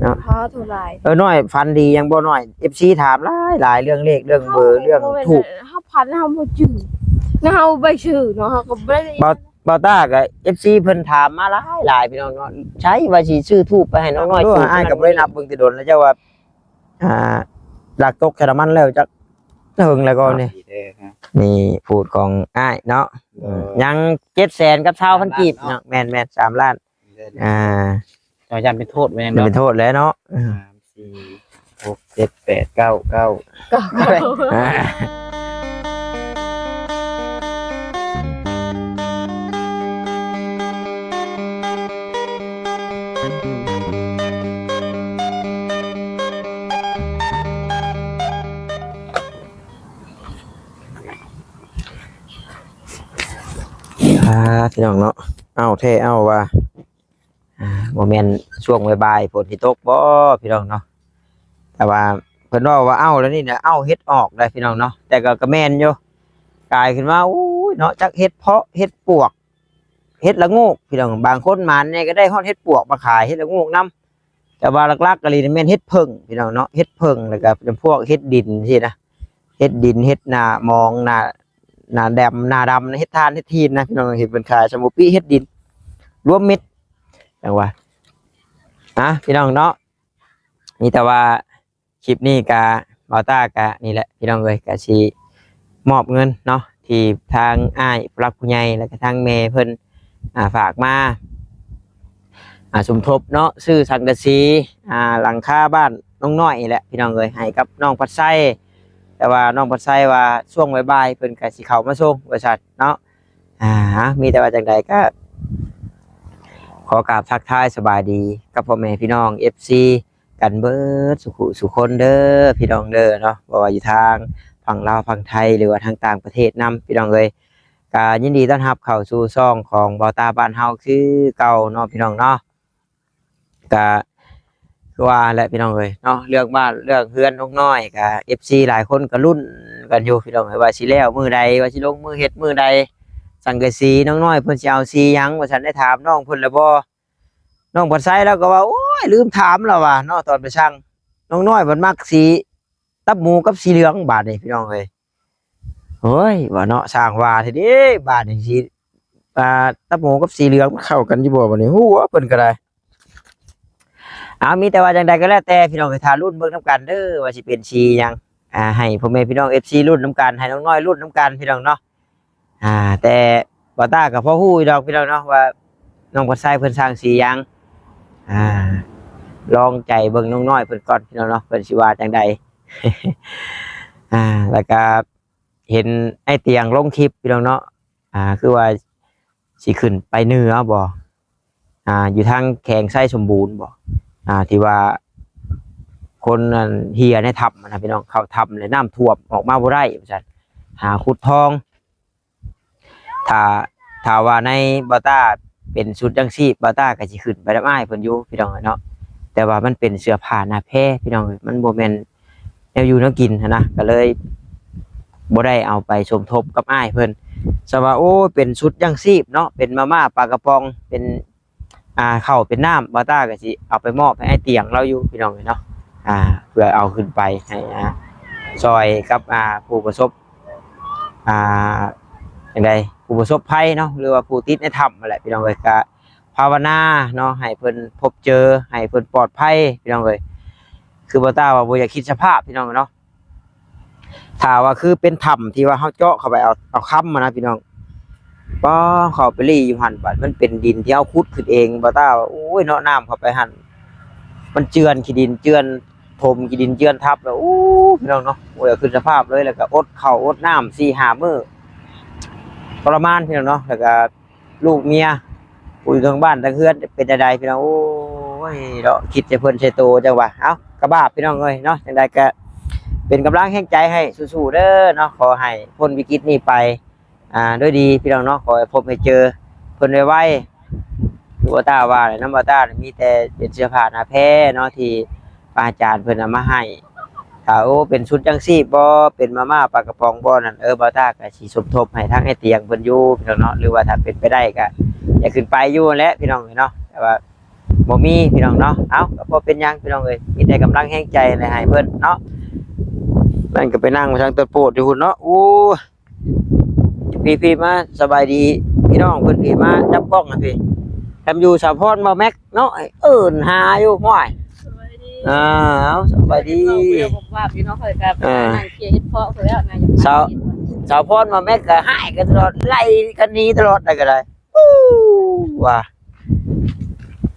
ເນາະ ພາໂທຫຼາຍ ເອີ ນ້ອຍຝັນດີຫຍັງບໍ່ນ້ອຍ? ເອັຟຊີຖາມຫຼາຍໆ ເລື່ອງເລກເລື່ອງເບີ ເລື່ອງ ບໍ່ແມ່ນ ທູບ ເຮົາຝັນເຮົາບໍ່ຈື່ ນະ ເຮົາໄປຊື່ເນາະ ເຮົາກໍບໍ່ໄດ້ ເບົາ ເບົາຕ້າກໍ ເອັຟຊີເພິ່ນຖາມມາຫຼາຍໆ ພີ່ນ້ອງເນາະ ໃສວ່າຊິຊື້ທູບໄປໃຫ້ນ້ອງນ້ອຍຈູດ ອ້າຍກໍບໍ່ໄດ້ນັບເບິ່ງແຕ່ດົນແລ້ວ ເຈົ້າວ່າ ອ່າ ຫຼັກຕົກໃສ່ນ້ຳມັນແລ້ວຈັກເຖິງແລ້ວກໍນີ້ ດີເດີ ນີ້ພູດຂອງອ້າຍເນາະ ເອີ ຍັງເຈັດແສນກັບຊາວພັນກີບເນາະ ແມ່ນໆ ສາມລ້ານ ອ່າ ເຈົ້າຢ້ານເປັນໂທດແມ່ນ ເປັນໂທດແລ້ວເນາະ ສາມ ສີ່ ຫົກ ເຈັດ ແປດ ເກົ້າ ເກົ້າ ເກົ້າ ເກົ້າ ອ່າ ອ່າ ພີ່ນ້ອງເນາະ ເອົ້າແທ້ເອົ້າວ່າ ອ່າ ບໍ່ແມ່ນຊ່ວງບ່າຍໆ ຝົນຊິຕົກບໍ່ ພີ່ນ້ອງເນາະ ແຕ່ວ່າເພິ່ນເວົ້າວ່າເອົ້າແລ້ວນີ້ນະ ເອົ້າເຫັດອອກໄດ໋ ພີ່ນ້ອງເນາະ ແຕ່ກໍ ກໍແມ່ນຢູ່ ກາຍຂຶ້ນມາ ໂອ້ຍເນາະ ຈັກເຫັດເຜາະ ເຫັດປວກ ເຫັດລະໂງກ ພີ່ນ້ອງ ບາງຄົນໝານແດ່ກໍໄດ້ຮອດເຫັດປວກມາຂາຍ ເຫັດລະໂງກນຳ ແຕ່ວ່າຫຼັກໆ ອີ່ຫຼີນີ້ແມ່ນເຫັດເຜິ້ງ ພີ່ນ້ອງເນາະ ເຫັດເຜິ້ງ ແລ້ວກໍຈຳພວກເຫັດດິນຊີ້ນະ ເຫັດດິນ ເຫັດໜ້າມອງ ໜ້າ ໜ້າແດມ ໜ້າດຳ ເຫັດຖ່ານ ເຫັດຖີນນະ ພີ່ນ້ອງ ເຫັນເພິ່ນຂາຍ ສະໝູປີ ເຫັດດິນ ລວມເມັດ ຈັ່ງວ່າ ອ່ະ ພີ່ນ້ອງເນາະ ມີແຕ່ວ່າ ຄລິບນີ້ກະ ບ່າວຕ້າກະນີ້ແຫຼະ ພີ່ນ້ອງເອີຍ ກະຊິມອບເງິນເນາະ ທີ່ທາງອ້າຍຜູ້ຫຼັກຜູ້ໃຫຍ່ ແລ້ວກະທາງແມ່ເພິ່ນ ອ່າ ຝາກມາ ອ່າ ສົມທົບເນາະ ຊື້ສັງກະສີ ອ່າ ຫຼັງຄາບ້ານນ້ອງນ້ອຍນີ້ແຫຼະ ພີ່ນ້ອງເອີຍ ໃຫ້ກັບນ້ອງພັດໄຊ ແຕ່ວ່ານ້ອງພັດໄຊວ່າຊ່ວງບ່າຍໆ ເພິ່ນກະຊິເຂົ້າມາສົ່ງ ວ່າຊັ້ນເນາະ ອ່າ ມີແຕ່ວ່າຈັ່ງໃດກະ ຂໍກາບທັກທາຍສະບາຍດີກັບພໍ່ແມ່ພີ່ນ້ອງ ເອັຟຊີ ກັນເບິດສູ່ຜູ້ສູ່ຄົນເດີ ພີ່ນ້ອງເດີເນາະ ບໍ່ວ່າຢູ່ທາງຝັ່ງລາວຝັ່ງໄທ ຫຼືວ່າທາງຕ່າງປະເທດນຳ ພີ່ນ້ອງເອີຍ ກະຍິນດີຕ້ອນຮັບເຂົ້າສູ່ຊ່ອງຂອງບ່າວຕ້າບ້ານເຮົາຄືເກົ່າເນາະ ພີ່ນ້ອງເນາະ ກະຄືວ່າແຫຼະ ພີ່ນ້ອງເອີຍເນາະ ເລື່ອງບ້ານເລື່ອງເຮືອນນ້ອງນ້ອຍ ກະ ເອັຟຊີ ຫຼາຍຄົນກະລຸ້ນກັນຢູ່ ພີ່ນ້ອງເອີຍ ວ່າຊິແລ້ວມື້ໃດ ວ່າຊິລົງມືເຮັດມື້ໃດ ສັງກະສີນ້ອງນ້ອຍເພິ່ນຊິເອົາສີຫຍັງ ວ່າຊັ້ນ ໄດ້ຖາມນ້ອງເພິ່ນແລ້ວບໍ່? ນ້ອງພັດໄຊລາວກໍວ່າ ໂອ້ຍ ລືມຖາມລາວວ່າເນາະ ຕອນໄປສັ່ງ ນ້ອງນ້ອຍເພິ່ນມັກສີຕັບໝູກັບສີເຫຼືອງ ບາດນີ້ພີ່ນ້ອງເອີຍ ໂອ້ຍ ວ່າເນາະ ຊ່າງວ່າແທ້ເດ້ ບາດນີ້ສີ ອ່າ ຕັບໝູກັບສີເຫຼືອງມັນເຂົ້າກັນຢູ່ບໍ່ ບາດນີ້ ຮູ້ວ່າເພິ່ນກໍໄດ້ ເອົາ ມີແຕ່ວ່າຈັ່ງໃດກໍແລ້ວແຕ່ ພີ່ນ້ອງເອີຍ ຖ້າລຸ້ນເບິ່ງນຳກັນເດີ ວ່າຊິເປັນສີຫຍັງ ອ່າ ໃຫ້ພໍ່ແມ່ພີ່ນ້ອງ ເອັຟຊີ ລຸ້ນນຳກັນ ໃຫ້ນ້ອງນ້ອຍລຸ້ນນຳກັນ ພີ່ນ້ອງເນາະ ອ່າ ແຕ່ບ່າວຕ້າກໍພໍຮູ້ຢູ່ດອກ ພີ່ນ້ອງເນາະ ວ່ານ້ອງພັດໄຊເພິ່ນສັ່ງສີຫຍັງ ອ່າ ລອງໃຈເບິ່ງນ້ອງນ້ອຍເພິ່ນກ່ອນ ພີ່ນ້ອງເນາະ ເພິ່ນຊິວ່າຈັ່ງໃດ ອ່າ ແລ້ວກໍເຫັນອ້າຍຕຽງລົງຄລິບ ພີ່ນ້ອງເນາະ ອ່າ ຄືວ່າຊິຂຶ້ນໄປເໜືອບໍ່ ອ່າ ຢູ່ທາງແຂວງໄຊສົມບູນບໍ່ ອ່າ ທີ່ວ່າຄົນນັ້ນເຮຍໃນຖ້ຳນະ ພີ່ນ້ອງ ເຂົ້າຖ້ຳແລ້ວນ້ຳຖ້ວມອອກມາບໍ່ໄດ້ ວ່າຊັ້ນ ຫາຂຸດທອງ ຖ້າ ຖ້າວ່າໃນບ່າວຕ້າເປັນຊຸດຍັງຊີບ ບ່າວຕ້າກໍຊິຂຶ້ນໄປນຳອ້າຍເພິ່ນຢູ່ ພີ່ນ້ອງເອີຍເນາະ ແຕ່ວ່າມັນເປັນເສື້ອຜ້າໜ້າແພ ພີ່ນ້ອງເອີຍ ມັນບໍ່ແມ່ນແນວຢູ່ແນວກິນຫັ້ນນະ ກໍເລີຍບໍ່ໄດ້ເອົາໄປສົມທົບກັບອ້າຍເພິ່ນ ສະວ່າ ໂອ້ ເປັນຊຸດຍັງຊີບເນາະ ເປັນມາມ່າປາກະປ໋ອງ ເປັນ ອ່າ ເຂົ້າເປັນນ້ຳ ບ່າວຕ້າກໍຊິເອົາໄປມອບໃຫ້ອ້າຍຕຽງລາວຢູ່ ພີ່ນ້ອງເອີຍເນາະ ອ່າ ເພື່ອເອົາຂຶ້ນໄປໃຫ້ ອ່າ ຊ່ອຍກັບ ອ່າ ຜູ້ປະສົບ ອ່າ ຈັ່ງໃດ ຜູ້ປະສົບໄພເນາະ ຫຼືວ່າຜູ້ຕິດໃນຖ້ຳຫັ້ນແຫຼະ ພີ່ນ້ອງເອີຍ ກະພາວະນາເນາະ ໃຫ້ເພິ່ນພົບເຈີ ໃຫ້ເພິ່ນປອດໄພ ພີ່ນ້ອງເອີຍ ຄືບ່າວຕ້າວ່າບໍ່ຢາກຄິດສະພາບ ພີ່ນ້ອງເນາະ ຖ້າວ່າຄືເປັນຖ້ຳທີ່ວ່າເຮົາເຈາະເຂົ້າໄປເອົາ ເອົາຄຳຫັ້ນນະ ພີ່ນ້ອງ ປ້າ ເຂົ້າໄປລີ້ຢູ່ຫັ້ນ ບາດມັນເປັນດິນທີ່ເຮົາຂຸດຂຶ້ນເອງ ບ່າວຕ້າວ່າ ໂອ້ຍເນາະ ນ້ຳເຂົ້າໄປຫັ້ນ ມັນເຈື່ອນຂີ້ດິນ ເຈື່ອນຖົມຂີ້ດິນ ເຈື່ອນທັບແລ້ວ ໂອ້ ພີ່ນ້ອງເນາະ ບໍ່ຢາກຄິດສະພາບເລີຍ ແລ້ວກໍອົດເຂົ້າອົດນ້ຳສີ່ຫ້າມື້ ທໍລະມານ ພີ່ນ້ອງເນາະ ແລ້ວກໍ ລູກເມຍ ຜູ້ຢູ່ທັງບ້ານທັງເຮືອນເປັນຈັ່ງໃດ ພີ່ນ້ອງ ໂອ້ຍເນາະ ຄິດໃສ່ເພິ່ນໃສ່ໂຕ ຈັ່ງວ່າ ເອົ້າ ກະບາບ ພີ່ນ້ອງເອີຍເນາະ ຈັ່ງໃດກະເປັນກຳລັງແຮງໃຈໃຫ້ສູ້ໆເດີເນາະ ຂໍໃຫ້ພົ້ນວິກິດນີ້ໄປ ອ່າ ດ້ວຍດີ ພີ່ນ້ອງເນາະ ຂໍໃຫ້ພົບໃຫ້ເຈີເພິ່ນໄວໆ ຄືບ່າວຕ້າວ່າແຫຼະ ນຳບ່າວຕ້າມີແຕ່ເປັນເສື້ອຜ້າໜ້າແພເນາະ ທີ່ພະອາຈານເພິ່ນເອົາມາໃຫ້ ຖ້າ ໂອ້ ເປັນຊຸດຍັງຊີບບໍ່ ເປັນມາມ່າປາກະປ໋ອງບໍ່ນັ້ນ ເອີ ບ່າວຕ້າກໍຊິສົມທົບໃຫ້ທາງອ້າຍຕຽງເພິ່ນຢູ່ ພີ່ນ້ອງເນາະ ຫຼືວ່າຖ້າເປັນໄປໄດ້ກໍຢາກຂຶ້ນໄປຢູ່ແຫຼະ ພີ່ນ້ອງເອີຍເນາະ ແຕ່ວ່າ ບໍ່ມີພີ່ນ້ອງເນາະ. ເອົ້າ ກໍບໍ່ເປັນຫຍັງພີ່ນ້ອງເອີຍ ມີແຕ່ກຳລັງແຮງໃຈແຫຼະໃຫ້ເພິ່ນເນາະ. ນັ້ນກໍໄປນັ່ງທາງຕົ້ນໂພດຢູ່ພຸ້ນເນາະ. ໂອ້ຍ ພີ່ໆ ມາສະບາຍດີພີ່ນ້ອງເພິ່ນ ພີ່ມາຈັບກ້ອງນະພີ່. ແຖມຢູ່ສາວພອນ ບໍ່ແມັກ ເນາະ ເອີ້ນຫາຢູ່ ຫ້ວຍ. ສະບາຍດີ ອ່າ ເອົາ ສະບາຍດີ ເວົ້າບວາບໆຢູ່ເນາະ. ຂ້ອຍກໍ ອ່າ ນັ່ງເຄຍເຮັດເພາະພຸ້ນແລ້ວນະ. ສາວ ສາວພອນມາແມັກກໍຮ້າຍກັນຕະຫຼອດ ໄລ່ກັນໜີຕະຫຼອດ ໄດ້ກໍໄດ້. ອູ້ ວ່າ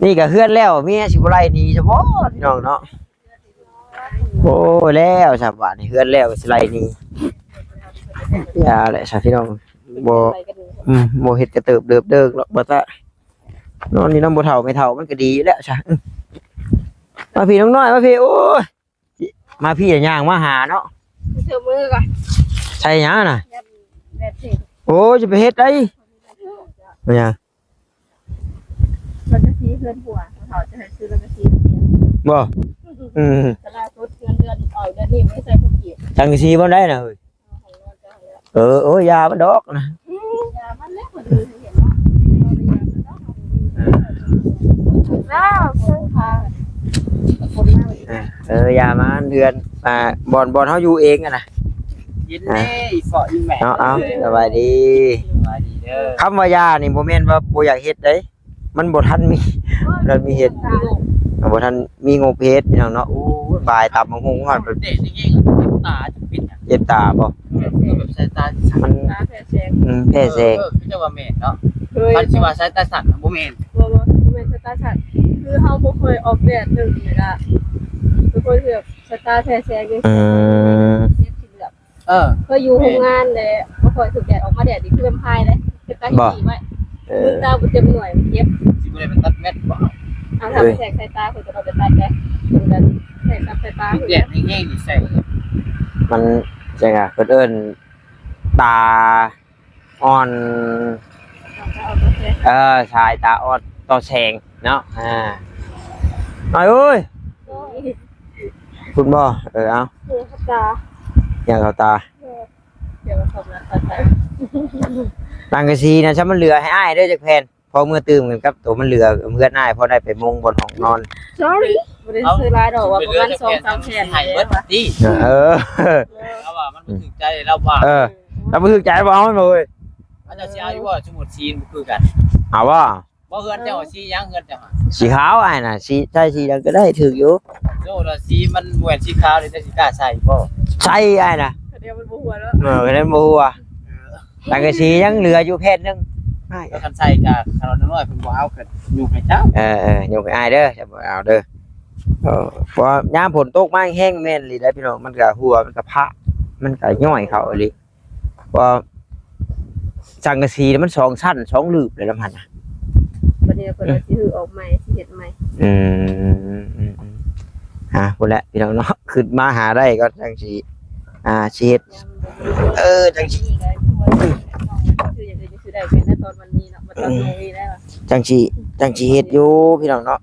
ນີ້ກໍເຮືອນແລ້ວ ເມຍຊິບໍ່ໄລ່ໜີຊະບໍ່ ພີ່ນ້ອງເນາະ. ໂອ້ ແລ້ວຊະ ບາດນີ້ເຮືອນແລ້ວກໍຊິໄລ່ໜີ. ຢ່າແຫຼະຊະ ພີ່ນ້ອງ ບໍ່ ອືມ ບໍ່ເຮັດກະເຕີບເດີບເດີກດອກ ບໍ່ຕະ ນອນຢູ່ນຳພໍ່ເຖົ້າແມ່ເຖົ້າມັນກໍດີຢູ່ແລ້ວຊະ. ອືມ ມາພີ່ນ້ອງນ້ອຍ ມາພີ່. ໂອ້ຍ ມາພີ່ຢ່າຍ່າງມາຫາເນາະ. ເຊື່ອມືກ່ອນ ໃສ່ຫຍັງນະ? ແບບ ແບບເທ່. ໂອ້ຍ ຈະໄປເຮັດໃດ? ເປັນຫຍັງ? ສັງກະສີເຮືອນຜົວ ເຂົາເຈົ້າຈະໃຫ້ຊື້ສັງກະສີ. ບໍ່ ອືມ ຕະຫຼາດສົດເງິນເດືອນອອກເດືອນນີ້ບໍ່ໄດ້ໃສ່ພວກກີບ. ສັງກະສີບ່ອນໃດນະເຮີ້ຍ? ເອີ ໂອ້ຍ ຢ່າມັນດອກນະ. ອືມ ຢ່າມັນແຫຼະ ຄົນອື່ນເຫັນວ່າ ເອີ ເອີ ຢ່າມັນ ເຮືອນ ອ່າ ບ່ອນ ບ່ອນເຮົາຢູ່ເອງຫັ້ນນະ. ຍິນດີ ອ່າ ເກາະຢູ່ແມ່ເນາະ. ເອົາ ສະບາຍດີ ສະບາຍດີເດີ. ຄຳວ່າຢ່ານີ້ບໍ່ແມ່ນວ່າບໍ່ຢາກເຮັດເດ້ ມັນບໍ່ທັນມີ ບໍ່ທັນມີເຮັດ ບໍ່ທັນມີງົບເຮັດ ພີ່ນ້ອງເນາະ. ໂອ້ຍ ບາຍຕຳບັກຫຸ່ງຮອດ ເຈັບຕາ ເຈັບຕາບໍ່? ເອີ ແບບສາຍຕາ ມັນ ຕາແພ້ແສງ ອືມ ແພ້ແສງ. ເອີ ຄືຈະວ່າແມ່ນເນາະ. ຄັນຊິວ່າສາຍຕາສັ້ນນະ ບໍ່ແມ່ນ ບໍ່ ບໍ່ ບໍ່ແມ່ນສາຍຕາສັ້ນ ຄືເຮົາບໍ່ຄ່ອຍອອກແດດ ໜຶ່ງ ແລ້ວກະບໍ່ຄ່ອຍ ສາຍຕາແພ້ແສງເດ້. ອືມ ເຈັບຂີ້ເຫຼືອກ. ເອີ ເຄີຍຢູ່ໂຮງງານແລ້ວ ບໍ່ຄ່ອຍຖືກແດດ ອອກມາແດດນີ້ຄືແວມໄພເດ້ ເຈັບຕາຂີ້ໄວ້. ເອີ ມືຕາບໍ່ເຕັມໜ່ວຍ ມັນເຈັບ. ຊິບໍ່ໄດ້ໄປຕັດແມັດບໍ່? ເອົາ ຖ້າ ເອີ ມັນແທກສາຍຕາ ເພິ່ນກໍຕ້ອງໄປຕັດແດ່ ເພິ່ນກໍແທກສາຍຕາ. ຖືກແດດແຮງໆນີ້ໃສ່ ມັນຈັ່ງ ເພິ່ນເອີ້ນຕາ ອ່ອນ ເອີ ສາຍຕາອ່ອນຕໍ່ແສງເນາະ. ອ່າ ນ້ອຍເອີຍ ພຸ້ນບໍ່? ເອີ ເອົາ ເອີ ເຂົ້າຕາ ຫຍັງເຂົ້າຕາ? ເອີ ດຽວເຂົ້າຕາ ສັງກະສີນະ ຊະມັນເຫຼືອໃຫ້ອ້າຍເດີຈັກແຜ່ນ ພໍເມືອຕື່ມກັນກັບໂຕມັນເຫຼືອເຮືອນອ້າຍ ພໍໄດ້ໄປມຸງບ່ອນຫ້ອງນອນ. Sorry ບໍ່ໄດ້ຊື້ຫຼາຍດອກ ວ່າປະມານສອງສາມແຜ່ນໃຫ້ເບິດຕິ. ເອີ ລາວວ່າມັນບໍ່ຖືກໃຈ ລາວວ່າ ເອີ ລາວບໍ່ຖືກໃຈ ບໍ່ເອົາມັນເລີຍ. ເຈົ້າຊິເອົາຢູ່ບໍ່? ສົມມຸດສີມັນບໍ່ຄືກັນ ເອົາບໍ່? ບໍ່ ເຮືອນເຈົ້າ ເອີ ສີຫຍັງ? ເຮືອນເຈົ້າຫາ ສີຂາວອ້າຍນະ ສີ ໃສ່ສີຫຍັງກໍໄດ້ ຖືກຢູ່. ໂອ້ ລະສີມັນບໍ່ແມ່ນສີຂາວເດ້ ເຈົ້າຊິກ້າໃສ່ບໍ່? ໃສ່ອ້າຍນະ ກະດຽວມັນບໍ່ຮົ່ວເນາະ. ເອີ ກະດຽວມັນບໍ່ຮົ່ວ. ເອີ ສັງກະສີຍັງເຫຼືອຢູ່ແຜ່ນໜຶ່ງອ້າຍ ຄັນໃສ່ກະ ຄັນນ້ອຍເພິ່ນບໍ່ເອົາ ກະຍົກໃຫ້ເຈົ້າ. ເອີໆ ຍົກໃຫ້ອ້າຍເດີ ຈະບໍ່ເອົາເດີ. ເອີ ເພາະວ່າຍາມຝົນຕົກມາແຮງ ແມ່ນອີ່ຫຼີໄດ໋ພີ່ນ້ອງ ມັນກະຮົ່ວ ມັນກະພະ ມັນກະຍ້ອຍເຂົ້າອີ່ຫຼີ. ເພາະວ່າສັງກະສີມັນສອງຊັ້ນສອງລືບເລີຍລຳຫັ້ນນະ. ບັດນີ້ເພິ່ນວ່າຊິຮື້ອອກໃໝ່ ຊິເຮັດໃໝ່. ອືມ ອືມ ອືມ ອ່າ ພຸ້ນແຫຼະພີ່ນ້ອງເນາະ ຂຶ້ນມາຫາໄດ້ກ່ອນ ຈັ່ງຊິ ອ່າ ຊິເຮັດ ເອີ ຈັ່ງຊິ ຄືຢ່າງອື່ນຊິໄດ້ແມ່ນຕອນມັນມີເນາະ ບໍ່ຕ້ອງມີແລ້ວ ຈັ່ງຊິ ຈັ່ງຊິເຮັດຢູ່ພີ່ນ້ອງເນາະ.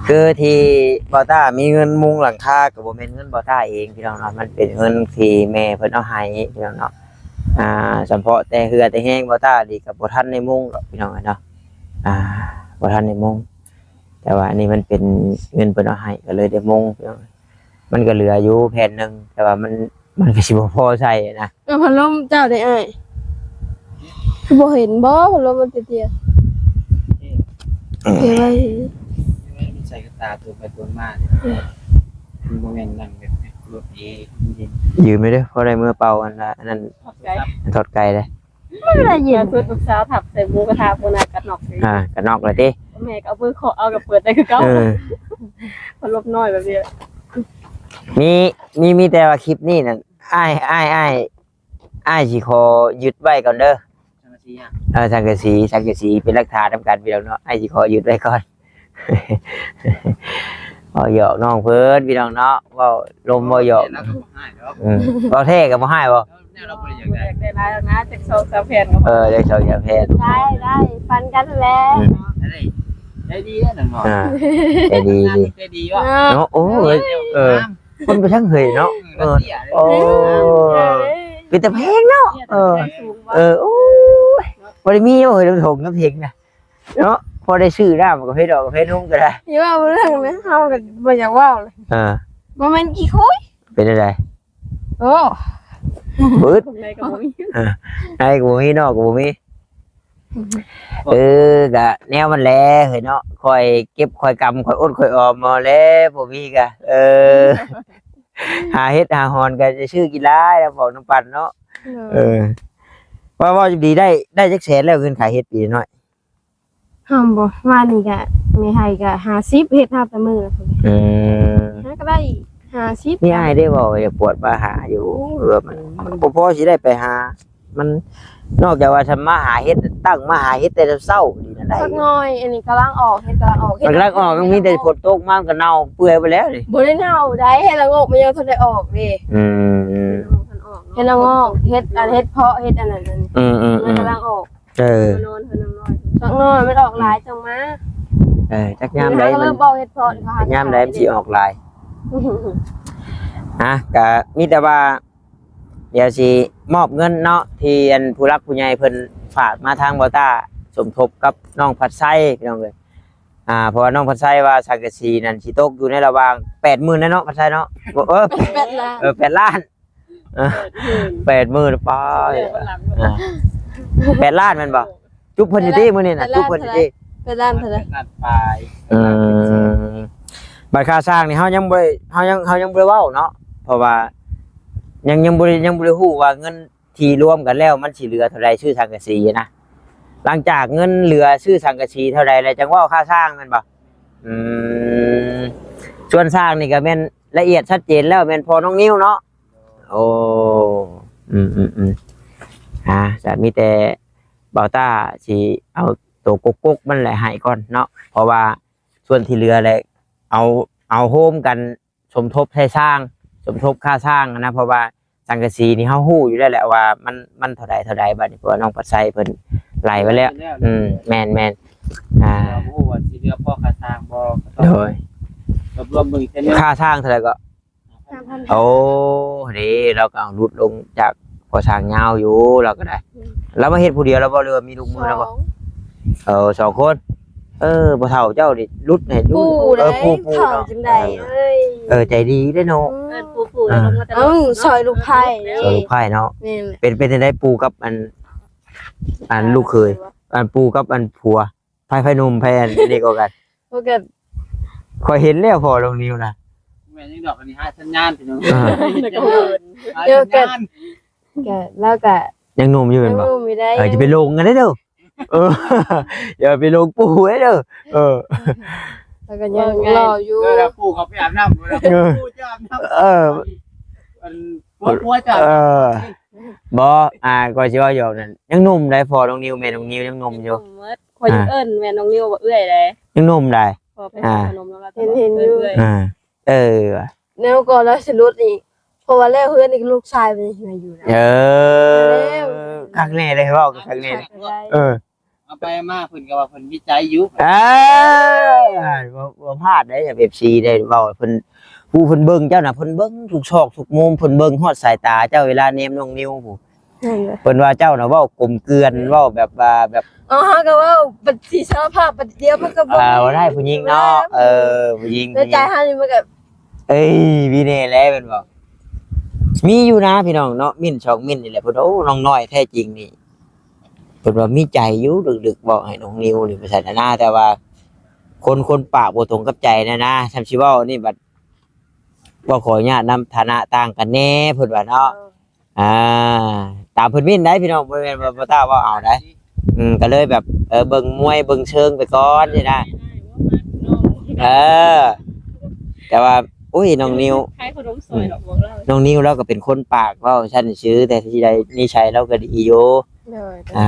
ຄືທີ່ບ່າວຕ້າມີເງິນມຸງຫຼັງຄາ ກໍບໍ່ແມ່ນເງິນບ່າວຕ້າເອງພີ່ນ້ອງເນາະ ມັນເປັນເງິນທີ່ແມ່ເພິ່ນເອົາໃຫ້ພີ່ນ້ອງເນາະ. ອ່າ ສຳເພາະແຕ່ເຫື່ອແຕ່ແຮງບ່າວຕ້ານີ້ກໍບໍ່ທັນໄດ້ມຸງດອກພີ່ນ້ອງເອີຍເນາະ ອ່າ ບໍ່ທັນໄດ້ມຸງ. ແຕ່ວ່າອັນນີ້ມັນເປັນເງິນເພິ່ນເອົາໃຫ້ ກໍເລີຍໄດ້ມຸງພີ່ນ້ອງ. ມັນກໍເຫຼືອຢູ່ແຜ່ນໜຶ່ງ ແຕ່ວ່າມັນ ມັນກໍຊິບໍ່ພໍໃຊ້ນະ. ເອີ ພັດລົມເຈົ້າເດ້ອ້າຍ ຄືບໍ່ເຫັນບໍ່ ພັດລົມມັນເຕ້ຍໆ ເອີ ເກັບໄວ້ ໃສ່ກະຕາຕົວໄປຕົວມາ ມັນບໍ່ແມ່ນນັ່ງແບບລົດເອງ. ຢືມໄດ້ເດີ ພໍໄດ້ເມືອເປົ່າອັນລະ ອັນນັ້ນ ທອດໄກ່ ທອດໄກ່ເດ້. ມັນລະເຢັນ ສຸດລູກສາວທັບໃສ່ໝູກະທະ ບໍ່ໜ້າກັດນອກເລີຍ ອ່າ ກັດນອກເລີຍຕິ. ແມ່ກໍເອົາມືເຄາະເອົາ ກໍເປີດໄດ້ຄືເກົ່າ. ເອີ ພັດລົມນ້ອຍແບບນີ້. ມີ ມີ ມີແຕ່ວ່າຄລິບນີ້ນັ້ນ ອ້າຍ ອ້າຍ ອ້າຍ ອ້າຍຊິຂໍຍຶດໄວ້ກ່ອນເດີ ສັງກະສີຫຍັງ? ເອີ ສັງກະສີ ສັງກະສີເປັນຫຼັກຖານນຳກັນພີ່ນ້ອງເນາະ ອ້າຍຊິຂໍຍຶດໄວ້ກ່ອນ. ເວົ້າຫຍອກນ້ອງເພິ່ນພີ່ນ້ອງເນາະ ເວົ້າລົມເວົ້າຫຍອກ. ອືມ ເວົ້າແທ້ກໍບໍ່ຮ້າຍບໍ່? ແນວລາວບໍ່ໄດ້ຢາກໄດ້ ຢາກໄດ້ຫຼາຍແລ້ວນະ ຈັກສອງສາມແຜ່ນກໍພໍ. ເອີ ຈັກສອງສາມແຜ່ນ ໄດ້ ໄດ້ ປັນກັນແຫຼະ. ອືມ ໄດ້ ໃຈດີເດ້ນັ້ນເນາະ ອ່າ ໃຈດີ ໃຈດີວ່າເນາະ. ໂອ້ຍ ເອີ ຄົນໄປທາງເຮີຍເນາະ. ເອີ ໂອ້ ເປັນຕາແພງເນາະ. ເອີ ເອີ ໂອ້ຍ ບໍ່ໄດ້ມີບໍ່ເຮີຍ ລົງເຖິງນະເນາະ. ພໍໄດ້ຊື້ນ້ຳກາເຟດອກກາເຟນົມກໍໄດ້. ຢ່າເວົ້າເລື່ອງນັ້ນ ເຮົາກໍບໍ່ຢາກເວົ້າເລີຍ. ເອີ ບໍ່ແມ່ນຂີ້ຄຸຍ ເປັນຈັ່ງໃດ? ໂອ້ ບຶດ ໃນກໍບໍ່ມີ ເອີ ໃນກໍບໍ່ມີ ນອກກໍບໍ່ມີ. ເອີ ກະແນວມັນແຫຼະເຮີ້ຍເນາະ ຄ່ອຍເກັບຄ່ອຍກຳ ຄ່ອຍອົດຄ່ອຍອອມເອົາແຫຼະ ບໍ່ມີກະ ເອີ ຫາເຫັດຫາຫອນກໍຈະຊື້ກິນຫຼາຍ ແລ້ວບອກນ້ຳປັ່ນເນາະ. ເອີ ເອີ ວ່າ ເວົ້າດີ ໄດ້ ໄດ້ຈັກແສນແລ້ວ ເງິນຂາຍເຫັດປີນ້ອຍ? ເຮົາບໍ່ ວານນີ້ກະແມ່ໄຮ່ກະຫ້າສິບ ເຮັດຮັບແຕ່ມື້ລະ. ອືມ ຫາກໍໄດ້ຫ້າສິບ. ມີອ້າຍເດ້ເວົ້າຢາກປວດມາຫາຢູ່ ແບບມັນ ມັນບໍ່ພໍຊິໄດ້ໄປຫາ ມັນ ນອກຈາກວ່າທຳມາຫາເຫັດ ຕັ້ງມາຫາເຫັດແຕ່ເຊົ້ານີ້ນະໄດ້. ສັກໜ້ອຍ ອັນນີ້ກຳລັງອອກ ເຫັດກຳລັງອອກ ເຫັດກຳລັງອອກ ມັນມີແຕ່ຝົນຕົກມາມັນກໍເນົ່າເປື່ອຍໄປແລ້ວນີ້. ບໍ່ໄດ້ເນົ່າໃດ ເຫັດລະໂງກມັນຍັງບໍ່ທັນໄດ້ອອກເດ້. ອືມ ເຫັດລະໂງກ ເຫັດ ອັນ ເຫັດເຜາະ ເຫັດອັນນັ້ນ ອືມໆໆ ມັນກຳລັງອອກ. ເອີ ນອນເພິ່ນນອນ ສັກໜ້ອຍມັນອອກຫຼາຍຈັ່ງມາ. ເອີ ຈັກຍາມໃດມັນ ເຮົາກໍເລີ່ມອອກເຫັດເຜາະ ຈັກຍາມໃດມັນຊິອອກຫຼາຍ. ຮະ ກະມີແຕ່ວ່າ ດຽວຊິມອບເງິນເນາະ ທີ່ອັນຜູ້ຫຼັກຜູ້ໃຫຍ່ເພິ່ນຝາກມາທາງບ່າວຕ້າ ສົມທົບກັບນ້ອງພັດໄຊ ພີ່ນ້ອງເອີຍ. ອ່າ ເພາະວ່ານ້ອງພັດໄຊວ່າສັງກະສີນັ້ນຊິຕົກຢູ່ໃນລະຫວ່າງແປດໝື່ນນະເນາະ ພັດໄຊເນາະ. ເອີ ແປດລ້ານ ເອີ ແປດລ້ານ ເອີ ແປດໝື່ນ ປາຍ ອ່າ ແປດລ້ານແມ່ນບໍ່? ຈຸບເພິ່ນຢູ່ຕິມື້ນີ້ນະ ຈຸບເພິ່ນຢູ່ຕິ? ແປດລ້ານເທົ່າໃດ? ແປດລ້ານປາຍ. ອືມ ບັດຄ່າສ້າງນີ້ເຮົາຍັງບໍ່ໄດ້ ເຮົາຍັງ ເຮົາຍັງບໍ່ໄດ້ເວົ້າເນາະ ເພາະວ່າຍັງ ຍັງບໍ່ໄດ້ ຍັງບໍ່ໄດ້ຮູ້ວ່າເງິນທີ່ລວມກັນແລ້ວມັນຊິເຫຼືອເທົ່າໃດ ຊື້ສັງກະສີນະ. ຫຼັງຈາກເງິນເຫຼືອຊື້ສັງກະສີເທົ່າໃດແລ້ວ ຈັ່ງເວົ້າຄ່າສ້າງແມ່ນບໍ່? ອືມ ສ່ວນສ້າງນີ້ກໍແມ່ນລະອຽດຊັດເຈນແລ້ວ ແມ່ນພໍ່ນ້ອງນິວເນາະ. ໂອ້ ອືມໆໆ ອ່າ ຈະມີແຕ່ບ່າວຕ້າຊິເອົາໂຕກົກໆມັນແຫຼະໃຫ້ກ່ອນເນາະ ເພາະວ່າສ່ວນທີ່ເຫຼືອແຫຼະ ເອົາ ເອົາໂຮມກັນ ສົມທົບໃສ່ສ້າງ ສົມທົບຄ່າສ້າງນະ ເພາະວ່າສັງກະສີນີ້ເຮົາຮູ້ຢູ່ແລ້ວແຫຼະວ່າມັນ ມັນເທົ່າໃດເທົ່າໃດ ບັດນີ້ ເພາະວ່ານ້ອງພັດໄຊເພິ່ນໄລ່ໄວ້ແລ້ວ. ອືມ ແມ່ນໆ ອ່າ ເຮົາບໍ່ຮູ້ວ່າຊິເຫຼືອພໍຄ່າສ້າງບໍ່ ກໍຕ້ອງ ໂດຍ ລວບລວມເບິ່ງອີກເທື່ອໜຶ່ງ. ຄ່າສ້າງເທົ່າໃດກໍ? ຫ້າພັນ. ໂອ້ ເດ້ ລາວກໍເອົາຫຼຸດລົງຈາກພໍ່ຊ່າງຍາວຢູ່ ລາວກໍໄດ້. ອືມ ລາວມາເຮັດຜູ້ດຽວລະບໍ່ ຫຼືວ່າມີລູກມືນຳບໍ່? ສອງ. ເອີ ສອງຄົນ. ເອີ ພໍ່ເຖົ້າເຈົ້ານີ້ຫຼຸດໃຫ້ຢູ່. ເອີ ປູ່ເນາະ ເອີ ປູ່ໆ ເຖົ້າຈັ່ງໃດເອີຍ. ເອີ ໃຈດີເດ້ເນາະ. ອືມ ເອີ້ນປູ່ໆ ເອີ ແລ້ວລົງມາແຕ່ ເອີ ຊ່ອຍລູກໃພ້ເດ້ ຊ່ອຍລູກໃພ້ເນາະ. ແມ່ນແຫຼະ. ເປັນ ເປັນຈັ່ງໃດປູ່ກັບອັນ ອັນລູກເຂີຍ ອັນປູ່ກັບອັນຜົວ ໃຜ ໃຜໜຸ່ມ ໃຜອັນນີ້ກວ່າກັນ? ໂອ້ ກໍຂ້ອຍເຫັນແລ້ວພໍ່ນ້ອງນິວນະ. ແມ່ນຍັງດອກ ອັນນີ້ຫາສັນຍານພີ່ນ້ອງ. ອ່າ ດຽວກໍ ກໍ ລາວກໍຍັງໜຸ່ມຢູ່ແມ່ນບໍ່? ຍັງໜຸ່ມຢູ່ໃດ໋. ເອີ ຢ່າໄປຫຼົງກັນເດີ. ເອີ ຢ່າໄປຫຼົງປູ່ເດີ. ເອີ ແລ້ວກໍຍັງລໍຢູ່. ເອີ ປູ່ເຂົາໄປອາບນ້ຳ ເອີ ປູ່ຈະອາບນ້ຳ. ເອີ ອັນ ຜົວ ຜົວຈະ ເອີ ບໍ່ ອ່າ ຂ້ອຍຊິເວົ້າຫຍອກນັ້ນ ຍັງໜຸ່ມໃດ໋ ພໍ່ນ້ອງນິວ ແມ່ນ້ອງນິວຍັງໜຸ່ມຢູ່. ໜຸ່ມໝົດ ຂ້ອຍຍັງ ອ່າ ເອີ້ນແມ່ນ້ອງນິວວ່າເອື້ອຍໃດ໋. ຍັງໜຸ່ມໃດ໋. ພໍໄປ ອ່າ ຫາຂະໜົມແລ້ວກໍ ເຫັນ ເຫັນຢູ່ ເອີ້ນເອື້ອຍ. ອ່າ ເອີ ແນວກໍລາວຊິຫຼຸດອີກ ເພາະວ່າແລ້ວເຮືອນນີ້ລູກຊາຍເພິ່ນຍັງຢູ່ນະ. ເອີ ແລ້ວ ຄັກແນ່ເລີຍ ເວົ້າກໍຄັກແນ່ເລີຍ. ເອີ ເອົາໄປມາເພິ່ນກໍວ່າເພິ່ນມີໃຈຢູ່. ເອີ ບໍ່ ບໍ່ພາດໄດ໋ ເອັຟຊີ ໄດ້ເວົ້າ ເພິ່ນ ຜູ້ເພິ່ນເບິ່ງເຈົ້ານະ ເພິ່ນເບິ່ງທຸກຊອກທຸກມຸມ ເພິ່ນເບິ່ງຮອດສາຍຕາເຈົ້າເວລາແນມນ້ອງນິວພຸ້ນ. ແມ່ນແຫຼະ ເພິ່ນວ່າເຈົ້ານະເວົ້າກົມເກື່ອນ ເວົ້າແບບວ່າແບບ ເອົາ ເຮົາກໍເວົ້າບັດຊິສາລະພາບບັດດຽວ ມັນກໍບໍ່ ອ່າ ບໍ່ໄດ້ຜູ້ຍິງເນາະ. ເອີ ຜູ້ຍິງ ໃນໃຈເຮົານີ້ມັນກໍ ເອີຍ ມີແນ່ແຫຼະແມ່ນບໍ່? ມີຢູ່ນະພີ່ນ້ອງເນາະ ມິ້ນສອງມິ້ນນີ້ແຫຼະ ເພິ່ນ ໂອ້ ນ້ອງນ້ອຍແທ້ຈິງນີ້ ເພິ່ນວ່າມີໃຈຢູ່ ເລິກໆ ເວົ້າໃຫ້ນ້ອງນິວນີ້ວ່າຊັ້ນນະ ແຕ່ວ່າຄົນ ຄົນປາກບໍ່ຕົງກັບໃຈນະນະ ຊ່ຳຊິເວົ້ານີ້ບັດ ເວົ້າຂໍອະນຸຍາດນຳ ຖານະຕ່າງກັນແດ່ ເພິ່ນວ່າເນາະ. ເອີ ອ່າ ຕາມເພິ່ນມິ້ນໄດ໋ພີ່ນ້ອງ ບໍ່ແມ່ນວ່າບໍ່ຕ້າເວົ້າເອົາໄດ໋. ອືມ ກໍເລີຍແບບ ເອີ ເບິ່ງມວຍເບິ່ງເຊີງໄປກ່ອນຊີ້ນະ. ເອີ ແຕ່ວ່າ ໂອ້ຍ ນ້ອງນິວ ຂາຍຂະໜົມສອຍດອກ ບອກລາວ ນ້ອງນິວລາວກໍເປັນຄົນປາກເວົ້າຊັ້ນຊື່ ແຕ່ທີ່ໃດນິໄສລາວກໍດີຢູ່. ໂດຍ ອ່າ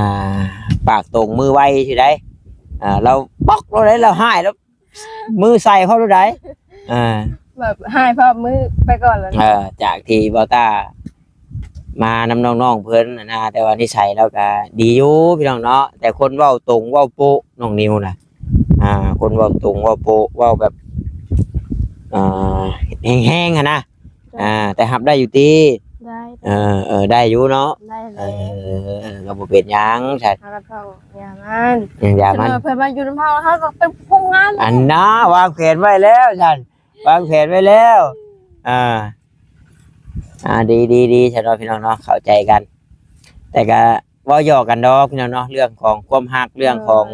ປາກຕົງມືໄວຊື່ໃດ໋. ອ່າ ລາວປອກລາວໄດ້ ລາວຮ້າຍລາວ ມືໃສ່ເຂົາໂລດໃດ໋. ອ່າ ແບບຮ້າຍພ້ອມມືໄປກ່ອນແລ້ວ. ເອີ ຈາກທີ່ບ່າວຕ້າມານຳນ້ອງໆເພິ່ນນະ ແຕ່ວ່ານິໄສລາວກະດີຢູ່ພີ່ນ້ອງເນາະ ແຕ່ຄົນເວົ້າຕົງເວົ້າໂປະ ນ້ອງນິວນະ. ອ່າ ຄົນເວົ້າຕົງເວົ້າໂປະ ເວົ້າແບບ ອ່າ ແຮງໆຫັ້ນນະ. ອ່າ ແຕ່ຮັບໄດ້ຢູ່ຕິ? ໄດ້. ເອີ ເອີ ໄດ້ຢູ່ເນາະ ໄດ້ແຫຼະ ເອີ ກໍບໍ່ເປັນຫຍັງຊັ້ນ ເຮົາກໍຕ້ອງຢາມັນ ຢາມັນ ເພິ່ນມາຢູ່ນຳເຮົາ ເຮົາກໍເປັນຜູ້ງານ ອັນນ່າ ວາງແຜນໄວ້ແລ້ວຊັ້ນ ວາງແຜນໄວ້ແລ້ວ ອ່າ ອ່າ ດີໆໆ ຊັ້ນເນາະ ພີ່ນ້ອງເນາະ ເຂົ້າໃຈກັນ ແຕ່ກໍເວົ້າຫຍອກກັນດອກ ພີ່ນ້ອງເນາະ ເລື່ອງຂອງຄວາມຮັກ ເລື່ອງຂອງ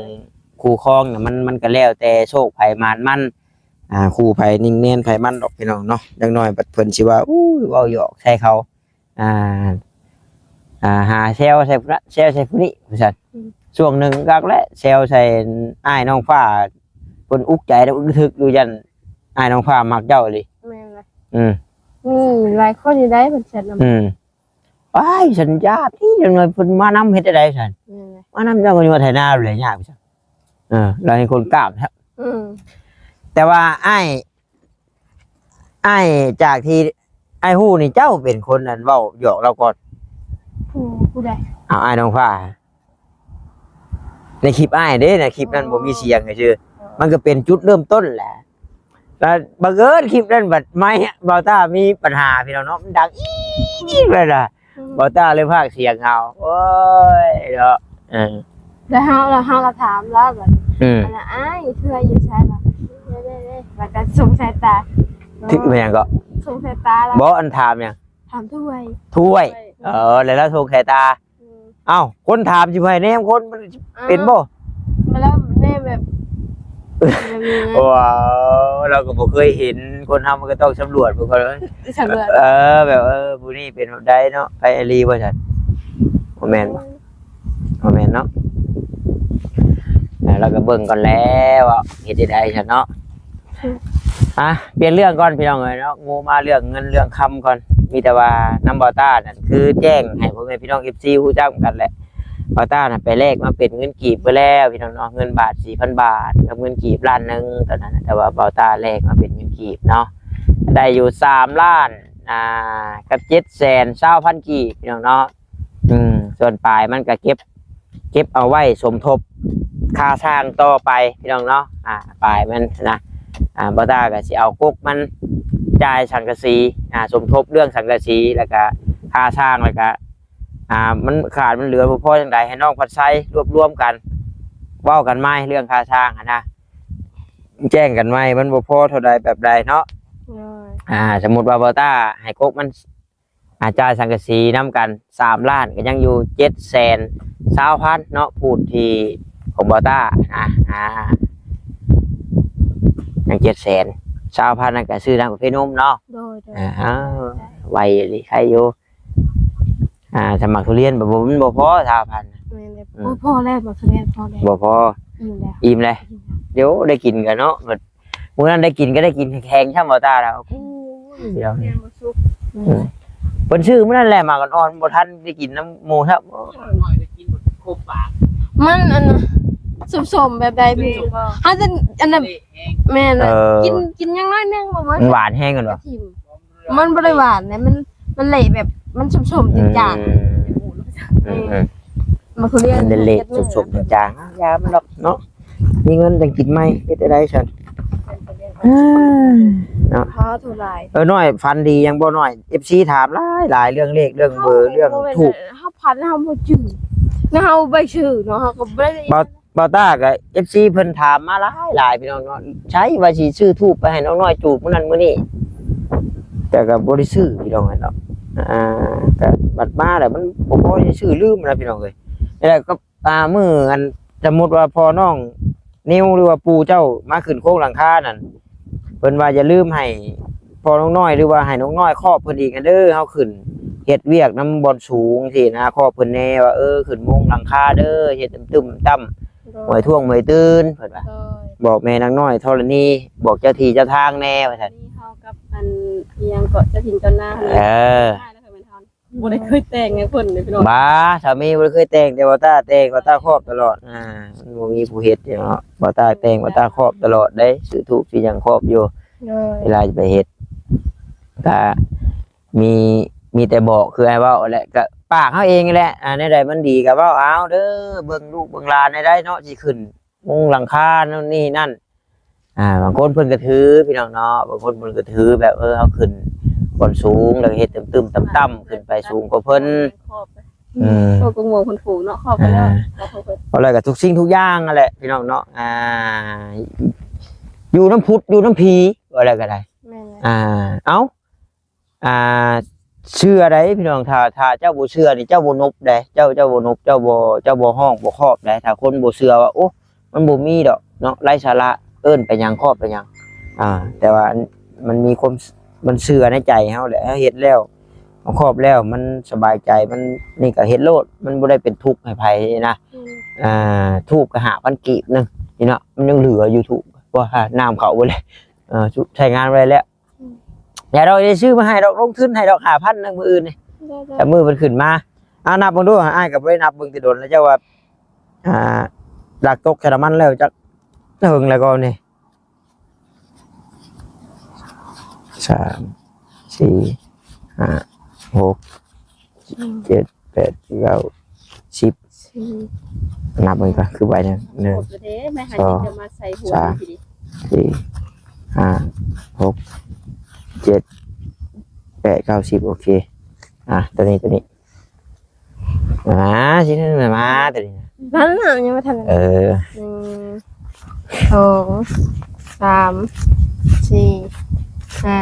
ໂດຍ ຄູ່ຄອງນະ ມັນ ມັນກໍແລ້ວແຕ່ໂຊກໃຜໝານມັນ ອ່າ ຄູ່ໃຜນິ່ງແມ່ນໃຜມັນດອກ ພີ່ນ້ອງເນາະ ຢ່າງໜ້ອຍບັດເພິ່ນຊິວ່າ ອູ້ຍ ເວົ້າຫຍອກໃສ່ເຂົາ ອ່າ ອ່າ ຫາແຊວໃສ່ຜູ້ນັ້ນ ແຊວໃສ່ຜູ້ນີ້ວ່າຊັ້ນ ອືມ ຊ່ວງໜຶ່ງຄັກແຫຼະ ແຊວໃສ່ອ້າຍນ້ອງຟ້າ ເພິ່ນອຸກໃຈແລ້ວອຶກທຶກຢູ່ ຢ້ານອ້າຍນ້ອງຟ້າມັກເຈົ້າອີ່ຫຼີ ແມ່ນລະ ອືມ ມີຫຼາຍຄົນຢູ່ໃດ໋ເພິ່ນແຊວນຳ ອືມ ອ້າຍ ສັນຍາຕິ ເພິ່ນມານຳເຮັດຈັ່ງໃດຊັ້ນ ແມ່ນລະ ມານຳເຈົ້າກໍຢູ່ໄຖນາແຫຼະຍາກຊັ້ນ ເອີ ລາວເຫັນຄົນກ້າມແທ້ ອືມ ແຕ່ວ່າອ້າຍ ອ້າຍ ຈາກທີ່ອ້າຍຮູ້ນີ້ ເຈົ້າເປັນຄົນອັນເວົ້າຫຍອກລາວກ່ອນ ຜູ້ ຜູ້ໃດ ເອົາ ອ້າຍນ້ອງຟ້າ ໃນຄລິບອ້າຍເດ້ ໃນຄລິບນັ້ນ ອໍ ບໍ່ມີສຽງຊື່ ອໍ ມັນກໍເປັນຈຸດເລີ່ມຕົ້ນແຫຼະ ແລ້ວບັງເອີນຄລິບນັ້ນບັດໄມເບົາຕ້າມີປັນຫາ ພີ່ນ້ອງເນາະ ມັນດັງອີດໆ ເລີຍນະ ອືມ ເບົາຕ້າເລີຍພາກສຽງເອົາ ໂອ້ຍເນາະ ເອີ ແລ້ວເຮົາ ແລ້ວເຮົາກໍຖາມລາວແບບ ອືມ ອັນນ່າ ອ້າຍ ຖ້ວຍຢູ່ໃສລະ ແລ້ວກໍສົ່ງສາຍຕາ ຖືກແມ່ນຫຍັງເກາະ ສົ່ງສາຍຕາລາວ ບໍ່ ອັນຖາມຫຍັງ ຖາມຖ້ວຍ ຖ້ວຍ ຖ້ວຍ ເອີ ແລ້ວລາວສົ່ງສາຍຕາ ອືມ ເອົ້າ ຄົນຖາມຊິໃຫ້ແນມຄົນ ມັນ ອ່າ ເປັນບໍ່ ມາແລ້ວແນມແບບ ວ້າວ ລາວກໍບໍ່ເຄີຍເຫັນ ຄົນເຮົາມັນກໍຕ້ອງສຳຫຼວດເບິ່ງກ່ອນ ສຳຫຼວດ ເອີ ແບບ ເອີ ຜູ້ນີ້ເປັນແບບໃດເນາະ ໄປອີ່ຫຼີບໍ່ຊັ້ນ ບໍ່ແມ່ນບໍ່ ບໍ່ແມ່ນເນາະ ເອີ ລາວກໍເບິ່ງກ່ອນແລ້ວ ເຮັດຈັ່ງໃດຊັ້ນເນາະ ອ່ະ ປ່ຽນເລື່ອງກ່ອນພີ່ນ້ອງເອີຍເນາະ ໂງມາເລື່ອງເງິນເລື່ອງຄຳກ່ອນ ມີແຕ່ວ່ານຳເບົາຕ້ານັ້ນ ຄືແຈ້ງໃຫ້ພໍ່ແມ່ພີ່ນ້ອງເອັຟຊີຮູ້ຈັກນຳກັນແຫຼະ ເບົາຕ້ານະໄປແລກມາເປັນເງິນກີບເບິດແລ້ວພີ່ນ້ອງເນາະ ເງິນບາດສີ່ພັນບາດ ກັບເງິນກີບລ້ານໜຶ່ງຕອນນັ້ນ ແຕ່ວ່າເບົາຕ້າແລກມາເປັນເງິນກີບເນາະ ໄດ້ຢູ່ສາມລ້ານ ອ່າ ກັບເຈັດແສນຊາວພັນກີບພີ່ນ້ອງເນາະ ອືມ ສ່ວນປາຍມັນກໍເກັບ ເກັບເອົາໄວ້ສົມທົບຄ່າສ້າງຕໍ່ໄປພີ່ນ້ອງເນາະ ອ່າ ປາຍມັນນະ ອ່າ ບໍ່ຕາກໍຊິເອົາກົກມັນຈ່າຍສັງກະສີ ອ່າ ສົມທົບເລື່ອງສັງກະສີ ແລ້ວກະຄ່າສ້າງ ແລ້ວກະ ອ່າ ມັນຂາດມັນເຫຼືອບໍ່ພໍຈັ່ງໃດ ໃຫ້ນ້ອງພັດໄຊລວບລວມກັນ ເວົ້າກັນໃໝ່ເລື່ອງຄ່າສ້າງຫັ້ນນະ ແຈ້ງກັນໃໝ່ ມັນບໍ່ພໍເທົ່າໃດແບບໃດເນາະ ໂດຍ ອ່າ ສົມມຸດວ່າບໍ່ຕາໃຫ້ກົກມັນ ອ່າ ຈ່າຍສັງກະສີນຳກັນສາມລ້ານ ກໍຍັງຢູ່ເຈັດແສນຊາວພັນເນາະ ພູດທີ່ຂອງບໍ່ຕານະ ອ່າ ຍັງເຈັດແສນຊາວພັນນັ້ນ ກໍຊື້ນ້ຳກາເຟນົມເນາະ ໂດຍ ໂດຍ ອ່າ ໄວອີ່ຫຼີ ໄຄຢູ່ ອ່າ ສະໝາກທຸລຽນ ບໍ່ ມັນບໍ່ພໍຊາວພັນ ແມ່ນແລ້ວ ອືມ ໂອ້ຍ ພໍແລ້ວ ໝາກທຸລຽນພໍແລ້ວ ບໍ່ພໍ ອີ່ມແລ້ວ ອີ່ມແລ້ວ ອີ່ມແລ້ວ ດຽວໄດ້ກິນກັນເນາະ ມື້ນັ້ນໄດ້ກິນກໍໄດ້ກິນແຂງຊ້ຳບໍ່ຕາແລ້ວ ໂອ້ຍ ດຽວ ຍັງບໍ່ສຸກ ອືມ ເພິ່ນຊື້ມື້ນັ້ນແຫຼະ ໝາກອ່ອນໆ ບໍ່ທັນໄດ້ກິນນຳໝູ້ຊ້ຳ ມັນອັນ ສົ້ມໆ ແບບໃດພີ່ ເຮົາຈະອັນນັ້ນ ແມ່ນ ເອີ ກິນ ກິນຫຍັງໜ້ອຍໜຶ່ງບໍ່ໝົດ ມັນຫວານແຮງຫັ້ນບໍ່ ມັນບໍ່ໄດ້ຫວານນະ ມັນ ມັນເລະແບບ ມັນສົ້ມໆ ຈາງໆ ອືມ ອືມ ອືມ ມາທຸລຽນ ມັນເລະໆ ສົ້ມໆ ຈາງໆ ຢາມັນດອກເນາະ ມີເງິນຈັ່ງກິນໃໝ່ ເຮັດໄດ້ຊັ້ນ ເນາະ ເອີ ນ້ອຍຝັນດີຫຍັງບໍ່ນ້ອຍ ເອັຟຊີຖາມຫຼາຍໆ ເລື່ອງເລກ ເລື່ອງເບີ ເລື່ອງທູບ ເຮົາຝັນເຮົາບໍ່ຈື່ ເຮົາບໍ່ໄປຊື້ເນາະ ເຮົາກໍບໍ່ໄດ້ ບ່າວຕ້າກໍ ເອັຟຊີ ເພິ່ນຖາມມາຫຼາຍໆ ພີ່ນ້ອງເນາະ ໃຊ້ວ່າຊິຊື້ທູບໄປໃຫ້ນ້ອງນ້ອຍຈູບມື້ນັ້ນມື້ນີ້ ແຕ່ກໍບໍ່ໄດ້ຊື້ພີ່ນ້ອງເນາະ ອ່າ ກໍບັດມາແລ້ວມັນບໍ່ພໍຊິຊື້ ລືມນະພີ່ນ້ອງເອີຍ ແລ້ວກໍ ອ່າ ມື້ອັນ ສົມມຸດວ່າພໍ່ນ້ອງນິວ ຫຼືວ່າປູ່ເຈົ້າມາຂຶ້ນໂຄງຫຼັງຄານັ້ນ ເພິ່ນວ່າຢ່າລືມໃຫ້ພໍ່ນ້ອງນ້ອຍ ຫຼືວ່າໃຫ້ນ້ອງນ້ອຍຂອບເພິ່ນອີກເດີ ເຮົາຂຶ້ນເຮັດວຽກນຳບ່ອນສູງຊີ້ນະ ຂອບເພິ່ນແດ່ວ່າ ເອີ ຂຶ້ນມຸງຫຼັງຄາເດີ ເຮັດຕຶ້ມໆ ໂດຍ ຫວຍທ່ວງຫວຍຕື່ນ ເພິ່ນວ່າ ໂດຍ ບອກແມ່ນາງນ້ອຍທໍລະນີ ບອກເຈົ້າທີ່ເຈົ້າທາງແດ່ວ່າຊັ້ນ ນີ້ເຮົາກັບອັນ ອີ່ຫຍັງເກາະ ເຈົ້າຖິ່ນເຈົ້ານາ ເອີ ບໍ່ໄດ້ເຄີຍແຕ່ງໃຫ້ເພິ່ນເດ້ພີ່ນ້ອງ ບາ ສາມີບໍ່ໄດ້ເຄີຍແຕ່ງ ແຕ່ວ່າຕາແຕ່ງ ວ່າຕາຄອບຕະຫຼອດ ອ່າ ມັນບໍ່ມີຜູ້ເຮັດເດ້ເນາະ ວ່າຕາແຕ່ງ ວ່າຕາຄອບຕະຫຼອດເດ້ ຊື້ທູບຊື້ຫຍັງຄອບຢູ່ ໂດຍ ເວລາຈະໄປເຮັດ ກະມີ ມີແຕ່ບອກ ຄືອ້າຍເວົ້າແຫຼະ ກະປາກເຮົາເອງແຫຼະ ອ່າ ແນວໃດມັນດີກະເວົ້າເອົາເດີ ເບິ່ງລູກເບິ່ງຫຼານແນວໃດເນາະ ຊິຂຶ້ນມຸງຫຼັງຄາໂນ່ນນີ້ນັ້ນ ອ່າ ບາງຄົນເພິ່ນກໍຖື ພີ່ນ້ອງເນາະ ບາງຄົນເພິ່ນກໍຖືແບບ ເອີ ເຮົາຂຶ້ນ ບ່ອນສູງ ແລ້ວກໍເຮັດຕຶ້ມໆຕ່ຳໆຂຶ້ນໄປສູງກວ່າເພິ່ນ. ອືມ ໂຕກົງໂມງເພິ່ນປູກເນາະ ຄອບໄປແລ້ວ ອ່າ ຄອບເພິ່ນ ເອົາແລ້ວກໍທຸກສິ່ງທຸກຢ່າງນັ້ນແຫຼະ ພີ່ນ້ອງເນາະ. ອ່າ ຢູ່ນຳພຸດຢູ່ນຳຜີ ວ່າແລ້ວກໍໄດ້. ແມ່ນແຫຼະ ອ່າ ເອົ້າ ອ່າ ເຊື່ອໃດພີ່ນ້ອງ ຖ້າ ຖ້າເຈົ້າບໍ່ເຊື່ອນີ້ ເຈົ້າບໍ່ນົບເດ້ ເຈົ້າ ເຈົ້າບໍ່ນົບ ເຈົ້າບໍ່ ເຈົ້າບໍ່ຮ້ອງບໍ່ຄອບເດ້. ຖ້າຄົນບໍ່ເຊື່ອວ່າ ໂອ້ ມັນບໍ່ມີດອກເນາະ ໄຮ້ສາລະ ເອີ້ນໄປຫຍັງ ຄອບໄປຫຍັງ ອ່າ ແຕ່ວ່າມັນມີຄວາມ ມັນເຊື່ອໃນໃຈເຮົາແຫຼະ ເຮົາເຮັດແລ້ວ ເຮົາຄອບແລ້ວ ມັນສະບາຍໃຈ ມັນນີ້ກໍເຮັດໂລດ ມັນບໍ່ໄດ້ເປັນທຸກໃຫ້ໃຜນະ. ອືມ ອ່າ ທູບກໍຫ້າພັນກີບໜຶ່ງນີ້ເນາະ ມັນຍັງເຫຼືອຢູ່ ທູບ ເພາະວ່ານ້ຳເຂົ້າເບິດແລ້ວ ເອີ ໃຊ້ງານບໍ່ໄດ້ແລ້ວ. ອືມ ຢ່າດອກ ຊິຊື້ມາໃຫ້ດອກ ລົງທຶນໃຫ້ດອກ ຫ້າພັນນະ ມື້ອື່ນນີ້ ໄດ້ໆ ແຕ່ມື້ເພິ່ນຂຶ້ນມາ. ອ່າ ນັບເບິ່ງດູ ອ້າຍກໍບໍ່ໄດ້ນັບເບິ່ງແຕ່ດົນແລ້ວ ເຈົ້າວ່າ ອ່າ ຫຼັກຕົກໃສ່ນ້ຳມັນແລ້ວ ຈັກເຖິງແລ້ວກໍນີ້ ສາມ ສີ່ ຫ້າ ຫົກ ອືມ ເຈັດ ແປດ ເກົ້າ ສິບ ສິບ ນັບເບິ່ງກ່ອນ ຄືໃບໜຶ່ງ ໜຶ່ງ ໂຫດຢູ່ເດ້ ໄມ້ຫາ ສອງ ຈະມາໃສ່ຫົວ ສາມ ນີ້ ສີ່ ຫ້າ ຫົກ ເຈັດ ແປດ ເກົ້າ ສິບ ໂອເຄ. ອ່ະ ຕົວນີ້ ຕົວນີ້ ມາ ຊິມາ ຕົວນີ້ ນັ້ນນະ ຍັງບໍ່ທັນ ເອີ ໜຶ່ງ ສອງ ສາມ ສີ່ ຫ້າ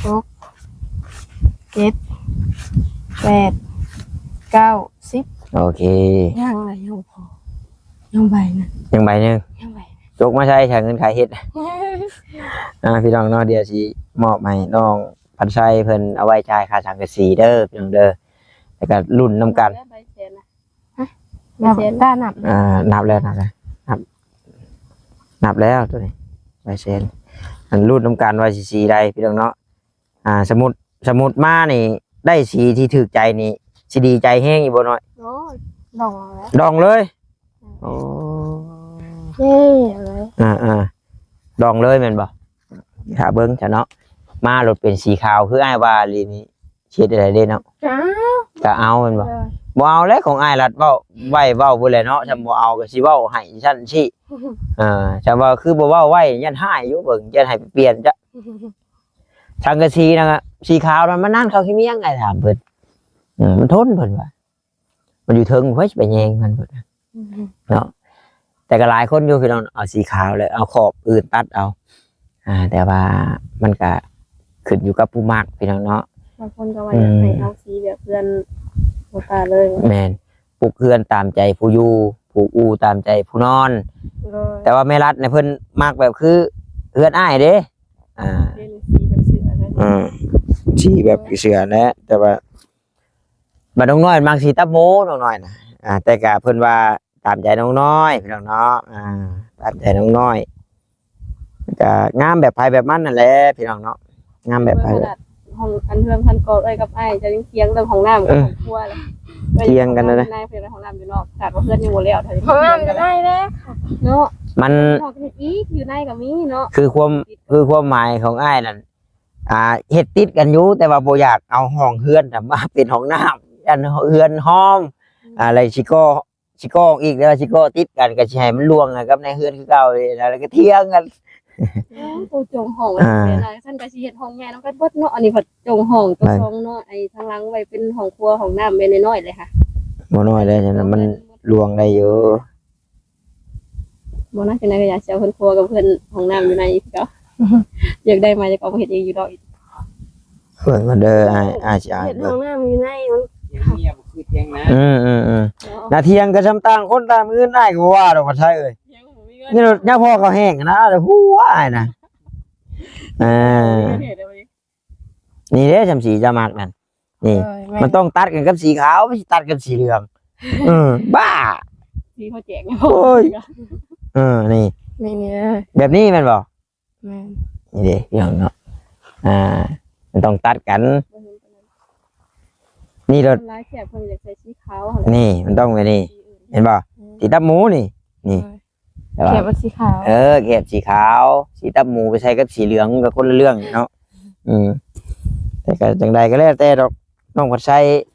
ຫົກ ເຈັດ ແປດ ເກົ້າ ສິບ ໂອເຄ. ຍັງລະ ຍັງບໍ່ພໍ ຍັງໃບໜຶ່ງ ຍັງໃບໜຶ່ງ ຍັງໃບໜຶ່ງ ຈົກມາໃຊ້ ໃຊ້ເງິນຂາຍເຫັດ. ອ່າ ພີ່ນ້ອງເນາະ ດຽວຊິມອບໃຫ້ນ້ອງພັນໄຊເພິ່ນເອົາໄວ້ຈ່າຍຄ່າສັງກະສີເດີ ພີ່ນ້ອງເດີ ແລ້ວກໍລຸ້ນນຳກັນ. ໃບແສນນະ ຮະ? ນັບ ຕານັບ ອ່າ ນັບແລ້ວ ນັບແລ້ວ ນັບ ນັບແລ້ວຕົວນີ້ ໃບແສນ. ອັນລຸ້ນນຳກັນວ່າຊິສີໃດ ພີ່ນ້ອງເນາະ. ອ່າ ສະມຸດ ສະມຸດມານີ້ ໄດ້ສີທີ່ຖືກໃຈນີ້ ຊິດີໃຈແຮງຢູ່ບໍ່ນ້ອຍ? ໂອ້ຍ ດອງເອົາແລ້ວ ດອງເລີຍ. ໂອ້ ເຢ້ ເອົາເລີຍ ອ່າໆ ດອງເລີຍແມ່ນບໍ່? ຖ້າເບິ່ງຊະເນາະ ມາໂລດເປັນສີຂາວ ຄືອ້າຍວ່າອີ່ຫຼີນີ້ ຊິເຮັດຈັ່ງໃດເດ້ເນາະ? ກໍເອົາ ກໍເອົາແມ່ນບໍ່? ເອີ ບໍ່ເອົາແລ້ວ ຂອງອ້າຍລັດເວົ້າໄວ້ເວົ້າພຸ້ນແຫຼະເນາະ ຖ້າບໍ່ເອົາກໍຊິເວົ້າໃຫ້ຊັ້ນຊີ້. ເອີ ຖ້າວ່າຄືບໍ່ເວົ້າໄວ້ ຢ້ານຮ້າຍຢູ່ ເບິ່ງ ຢ້ານໃຫ້ໄປປ່ຽນຈະ ສັງກະສີນະ ສີຂາວນັ້ນ ມັນນານເຂົ້າຂີ້ມຽງ ອ້າຍຖາມເພິ່ນ ເອີ ມັນທົນ ເພິ່ນວ່າ ມັນຢູ່ເທິງ ໃຜຊິໄປແຍງມັນ ເພິ່ນ ອືມ ເນາະ. ແຕ່ກໍຫຼາຍຄົນຢູ່ ພີ່ນ້ອງ ເອົາສີຂາວ ແລ້ວເອົາຂອບອື່ນຕັດເອົາ. ອ່າ ແຕ່ວ່າມັນກະຂຶ້ນຢູ່ກັບຜູ້ມັກ ພີ່ນ້ອງເນາະ. ບາງຄົນກໍວ່າ ອືມ ຢາກໃຫ້ເຮົາສີແບບເພື່ອນໂຄຕາເລີຍ. ແມ່ນ ປຸກເຮືອນຕາມໃຈຜູ້ຢູ່ ຜູກອູ່ຕາມໃຈຜູ້ນອນ. ໂດຍ ແຕ່ວ່າແມ່ລັດນີ້ເພິ່ນມັກແບບຄືເຮືອນອ້າຍເດ້. ອ່າ ເປັນສີແບບເສືອນະ. ອືມ ສີແບບເສືອນະ ແຕ່ວ່າ ບັດນ້ອງນ້ອຍມັກສີຕັບໝູ ນ້ອງນ້ອຍນະ. ອ່າ ແຕ່ກະເພິ່ນວ່າຕາມໃຈນ້ອງນ້ອຍ ພີ່ນ້ອງເນາະ. ອ່າ ຕາມໃຈນ້ອງນ້ອຍ ກະງາມແບບໃຜແບບມັນນັ້ນແຫຼະ ພີ່ນ້ອງເນາະ ງາມແບບໃຜແບບ ຫ້ອງ ອັນເຮືອນຄັນກໍເອື້ອຍກັບອ້າຍຈະຍັງຖຽງເລື່ອງຫ້ອງນ້ຳກັບ ເອີ ຫ້ອງຄົວແຫຼະ ຖຽງກັນນະ. ໃນເພິ່ນຫ້ອງນ້ຳຢູ່ນອກ ຂະໜາດວ່າເຮືອນຍັງບໍ່ແລ້ວ ຫ້ອງນ້ຳຢູ່ໃນເດ້ເນາະ. ມັນນອກເຮັດອີກ ຢູ່ໃນກໍມີເນາະ ຄືຄວາມ ຄືຄວາມໝາຍຂອງອ້າຍນັ້ນ ອ່າ ເຮັດຕິດກັນຢູ່ ແຕ່ວ່າບໍ່ຢາກເອົາຫ້ອງເຮືອນນະມາເປັນຫ້ອງນ້ຳ ອັນເຮືອນຮອງ ອືມ ອ່າ ແລ້ວຊິກໍ່ ຊິກໍ່ອີກ ແລ້ວຊິກໍ່ຕິດກັນ ກໍຊິໃຫ້ມັນລ່ວງກັບໃນເຮືອນຄືເກົ່າ ແລ້ວກໍຖຽງກັນ. ໂອ້ ໂຕຈົງຫ້ອງ ອ່າ ແມ່ນລະ ຊັ້ນກໍຊິເຮັດຫ້ອງໃຫຍ່ນຳກັນເບິດເນາະ. ອັນນີ້ພັດຈົງຫ້ອງໂຕ ແມ່ນ ສອງເນາະ ໄອ້ທາງຫຼັງໄວ້ເປັນຫ້ອງຄົວຫ້ອງນ້ຳແມ່ນນ້ອຍໆເລີຍຫະ ບໍ່ນ້ອຍເລີຍ ມັນລ່ວງໄດ້ຢູ່. ບໍ່ນະ ຈັ່ງໃດກໍຢາກຊິເອົາເຮືອນຄົວກັບເຮືອນຫ້ອງນ້ຳຢູ່ໃນອີກຄືເກົ່າ ຢາກໄດ້ມາ ຢາກເອົາມາເຮັດເອງຢູ່ດອກ. ເບິ່ງກ່ອນເດີ ອ້າຍ ອ້າຍຊິອ່ານເບິ່ງ ເຮັດຫ້ອງນ້ຳຢູ່ໃນມັນ ຖຽງເມຍບໍ່ຄືຖຽງນາ. ອືມໆໆ ເນາະ ນາຖຽງກໍຊ່ຳຕ່າງຄົນຕ່າງມີເງິນ ອ້າຍກໍບໍ່ວ່າດອກ ພັດໄຊເອີຍ. ຍັງບໍ່ມີເງິນ ນີ້ລົດຍາພໍເຂົາແຫ້ງນະ ແລ້ວຫົວອ້າຍນະ. ອ່າ ນີ້ເດ້ ຊ່ຳສີຈະມັກນັ້ນ ນີ້ ເອີ ແມ່ນ ມັນຕ້ອງຕັດກັນກັບສີຂາວ ມັນຊິຕັດກັບສີເຫຼືອງ. ເອີ ບ້າ ສີເຂົາແຈກ ໂອ້ຍ ເອີ ນີ້ ນີ້ ນີ້ ແບບນີ້ແມ່ນບໍ່? ແມ່ນ ນີ້ເດ້ ພີ່ນ້ອງເນາະ ອ່າ ມັນຕ້ອງຕັດກັນ. ນີ້ລົດ ຫຼາຍແຂກເພິ່ນຢາກໃສ່ສີຂາວຫັ້ນແຫຼະ ນີ້ ມັນຕ້ອງແບບນີ້ ສີອື່ນ ເຫັນບໍ່? ອືມ ສີຕັບໝູນີ້ ນີ້ ເອີ ແຕ່ວ່າແຂບມັນສີຂາວ ເອີ ແຂບສີຂາວ ສີຕັບໝູໄປໃສ່ກັບສີເຫຼືອງ ມັນກໍຄົນລະເລື່ອງເນາະ. ອືມ ແຕ່ກໍຈັ່ງໃດກໍແລ້ວແຕ່ດອກ ນ້ອງພັດໄຊ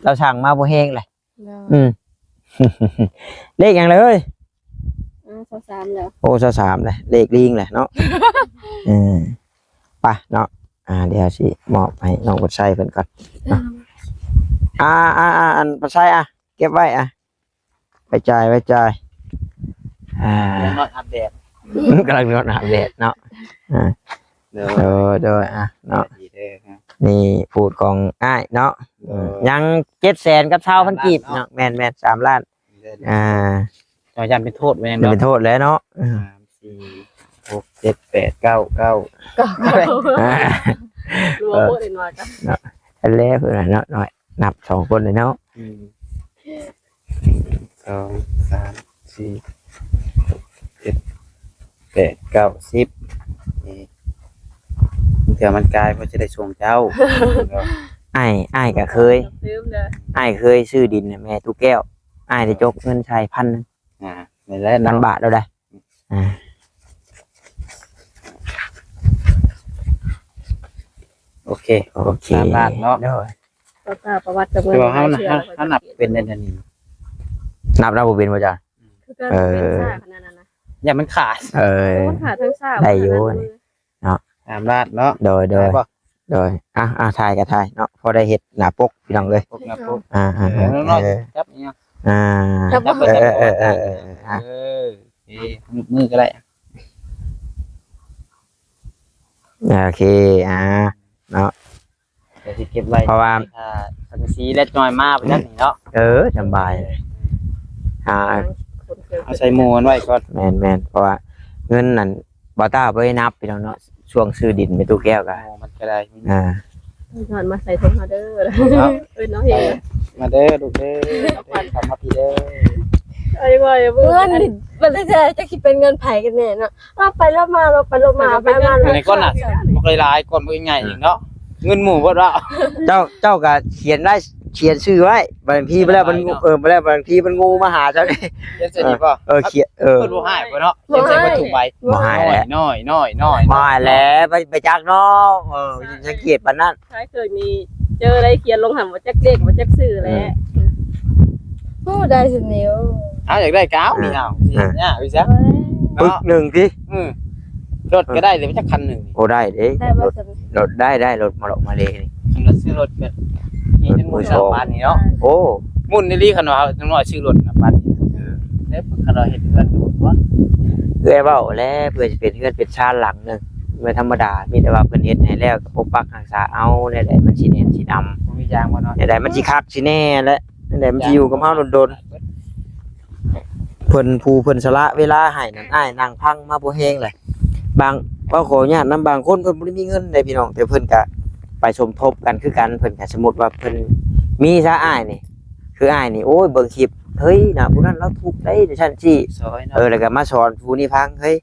ລາວສັ່ງມາບໍ່ແຮງແຫຼະ. ເນາະ ອືມ ເລກຫຍັງລະເຮີ້ຍ? ອືມ ຊາວສາມແລ້ວ ໂອ້ ຊາວສາມແລ້ວ ເລກລີງແຫຼະເນາະ. ເອີ ໄປເນາະ ອ່າ ດຽວຊິມອບໃຫ້ນ້ອງເພິ່ນໃຊ້ເພິ່ນກ່ອນເນາະ. ອ່າ ອ່າ ອ່າ ອັນເພິ່ນໃຊ້ ອ່າ ເກັບໄວ້ ອ່າ ໄວ້ຈ່າຍ ໄວ້ຈ່າຍ. ອ່າ ກຳລັງນອນອາບແດດ ກຳລັງນອນອາບແດດເນາະ. ອ່າ ໂດຍ ໂດຍ ໂດຍ ອ່າ ເນາະ ນີ້ພູດຂອງອ້າຍເນາະ. ເອີ ຍັງເຈັດແສນກັບຊາວພັນກີບເນາະ. ແມ່ນໆ ສາມລ້ານ ອ່າ ເຈົ້າຢ້ານເປັນໂທດແມ່ນ ເປັນໂທດແລ້ວເນາະ. ສາມ ສີ່ ຫົກ ເຈັດ ແປດ ເກົ້າ ເກົ້າ ເກົ້າ ອ່າ ເອີ ເນາະ ອັນແລກເພິ່ນເນາະ ນ້ອຍ ນັບສອງຄົນເລີຍເນາະ. ອືມ ໜຶ່ງ ສອງ ສາມ ສີ່ ຫົກ ເຈັດ ແປດ ເກົ້າ ສິບ ເອີ ເທື່ອມັນກາຍ ເພິ່ນຈະໄດ້ສົ່ງເຈົ້າ. ອ້າຍ ອ້າຍກໍເຄີຍ ອ້າຍເຄີຍຊື້ດິນໃຫ້ແມ່ຕູ້ແກ້ວ ອ້າຍໄດ້ຈົກເງິນໃສ່ພັນໜຶ່ງ ອ່າ ນັ້ນແຫຼະ ພັນບາດແລ້ວໄດ໋. ອ່າ ໂອເຄ ໂອເຄ ສາມລ້ານເນາະ. ໂດຍ ປະຫວັດຈຳນວນ ຄືວ່າເຮົາ ເຮົາ ເຮົານັບເປັນອັນນີ້ ນັບແລ້ວບໍ່ເປັນບໍ່ຈ້າ? ຄືການ ເອີ ເປັນຊ້າຂະໜາດນັ້ນນະ ຢ້ານມັນຂາດ. ເອີ ມັນຂາດທັງຊ້າ ໄດ້ຢູ່ ເນາະ ສາມລ້ານເນາະ. ໂດຍ ໂດຍ ໄດ້ບໍ່? ໂດຍ ອ່ະ ອ່ະ ຖ່າຍກໍຖ່າຍເນາະ ພໍໄດ້ເຮັດໜ້າປົກພີ່ນ້ອງເອີຍ ປົກໜ້າປົກ. ອ່າ ເອີ ເອີ ນ້ອງໆ ເອີ ຈັບອີ່ຫຍັງ ອ່າ ຈັບ ຈັບ ເອີ ເອີ ເອີ ອ່ະ ເອີ ຍົກມືກໍໄດ້. ໂອເຄ ອ່າ ເນາະ ກໍຊິເກັບໄວ້ ເພາະວ່າ ຖ້າສັງກະສີແລະນ້ອຍມາ ບໍ່ຈັກນີ້ເນາະ. ເອີ ສະບາຍ ອ່າ ເອົາໃສ່ໝູ່ມັນໄວ້ກ່ອນ. ແມ່ນໆ ເພາະວ່າເງິນນັ້ນ ບໍ່ຕ້າບໍ່ໄດ້ນັບພີ່ນ້ອງເນາະ ຊ່ວງຊື້ດິນແມ່ຕູ້ແກ້ວກະ ໂອ້ ມັນກະໄດ້ ອ່າ ຍ້ອນມາໃສ່ຖົງເຮົາເດີ ເນາະ ເອີ້ນເອົາເຮງ ມາເດີລູກເດີ ເຂົ້າມາພີ້ເດີ. ເອີຍ ວ່າຢ່າເບິ່ງ ເງິນນີ້ ມັນແທ້ໆ ຈັກຊິເປັນເງິນໃຜກັນແນ່ເນາະ ລອບໄປລອບມາ ລອບໄປລອບມາ ໄປມາ ອັນນີ້ກ່ອນນະ ບັກຫຼາຍໆ ກ່ອນ ບັກໃຫຍ່ອີກເນາະ ເງິນໝູ່ເບິດວ່າ ເຈົ້າ ເຈົ້າກະຂຽນໄດ້ ຂຽນຊື່ໄວ້ ບາງທີບໍ່ແລ້ວມັນ ເອີ ບໍ່ແລ້ວບາງທີມັນງູມາຫາເຈົ້ານີ້ ຂຽນໃສ່ນີ້ບໍ່? ເອີ ຂຽນ ເອີ ເພິ່ນບໍ່ຮ້າຍບໍ່ເນາະ ຂຽນໃສ່ເບິດທຸກໃບ ບໍ່ຮ້າຍແຫຼະ ນ້ອຍໆໆໆ ບໍ່ຮ້າຍແຫຼະ ໄປ ໄປຈັກເນາະ ເອີ ສັງເກດປານນັ້ນ ໃຜເຄີຍມີເຈີໄດ້ຂຽນລົງຫັ້ນ ບໍ່ຈັກເລກບໍ່ຈັກຊື່ແຫຼະ ອືມ ໂອ້ ໄດ້ຊິແນວ ເອົາ ຢາກໄດ້ກໍເອົານີ້ ເອົາ ຊິເຮັດຫຍັງ ເອົາ ປຶກໜຶ່ງຕິ ເອີ ລົດກໍໄດ້ເດ ຈັກຄັນໜຶ່ງ ໂອ້ ໄດ້ເດ້ ໄດ້ບໍ່ ລົດ ລົດໄດ້ ໄດ້ລົດມາເລາະມາເລນີ້ ຄັນວ່າຊື້ລົດແບບຂີ່ຈົນໝຸ່ນປານນີ້ເນາະ ໂອ້ ໝຸ່ນອີ່ຫຼີ ຄັນວ່າເຮົານ້ອຍຊື້ລົດນະປານນີ້ ເອີ ແລ້ວຄັນວ່າເຮັດເຮືອນໂດນບໍ່ ເອື້ອຍເວົ້າແລ້ວ ເພື່ອຊິເປັນເຮືອນເປັນຊານຫຼັງໜຶ່ງ ບໍ່ທຳມະດາ ມີແຕ່ວ່າເພິ່ນເຮັດໃຫ້ແລ້ວກໍປົກປັກຮັກສາເອົາ ແນວໃດມັນຊິແໜ້ນຊິດຳ ບໍ່ມີຢາງບໍ່ເນາະ ແນວໃດມັນຊິຄັກຊິແນ່ແຫຼະ ແນວໃດມັນຊິຢູ່ກັບເຮົາດົນໆ. ເພິ່ນ ຜູ້ເພິ່ນສະຫຼະເວລາໃຫ້ນັ້ນ ອ້າຍນັ່ງຟັງມາພໍແຮງແຫຼະ ບາງ ເວົ້າຂໍອະນຸຍາດນຳ ບາງຄົນເພິ່ນບໍ່ໄດ້ມີເງິນເດ້ພີ່ນ້ອງ ແຕ່ເພິ່ນກະໄປສົມທົບກັນຄືກັນ ເພິ່ນກະ ສົມມຸດວ່າເພິ່ນມີຊະ ອ້າຍນີ້ ຄືອ້າຍນີ້ ໂອ້ຍ ເບິ່ງຄລິບ ເຮີ້ຍ ນະ ຜູ້ນັ້ນລາວທຸກເດ້ ຈັ່ງຊັ້ນຊີ້ ເອີ ແລ້ວກໍມາສອນຜູ້ນີ້ຟັງ ເຮີ້ຍ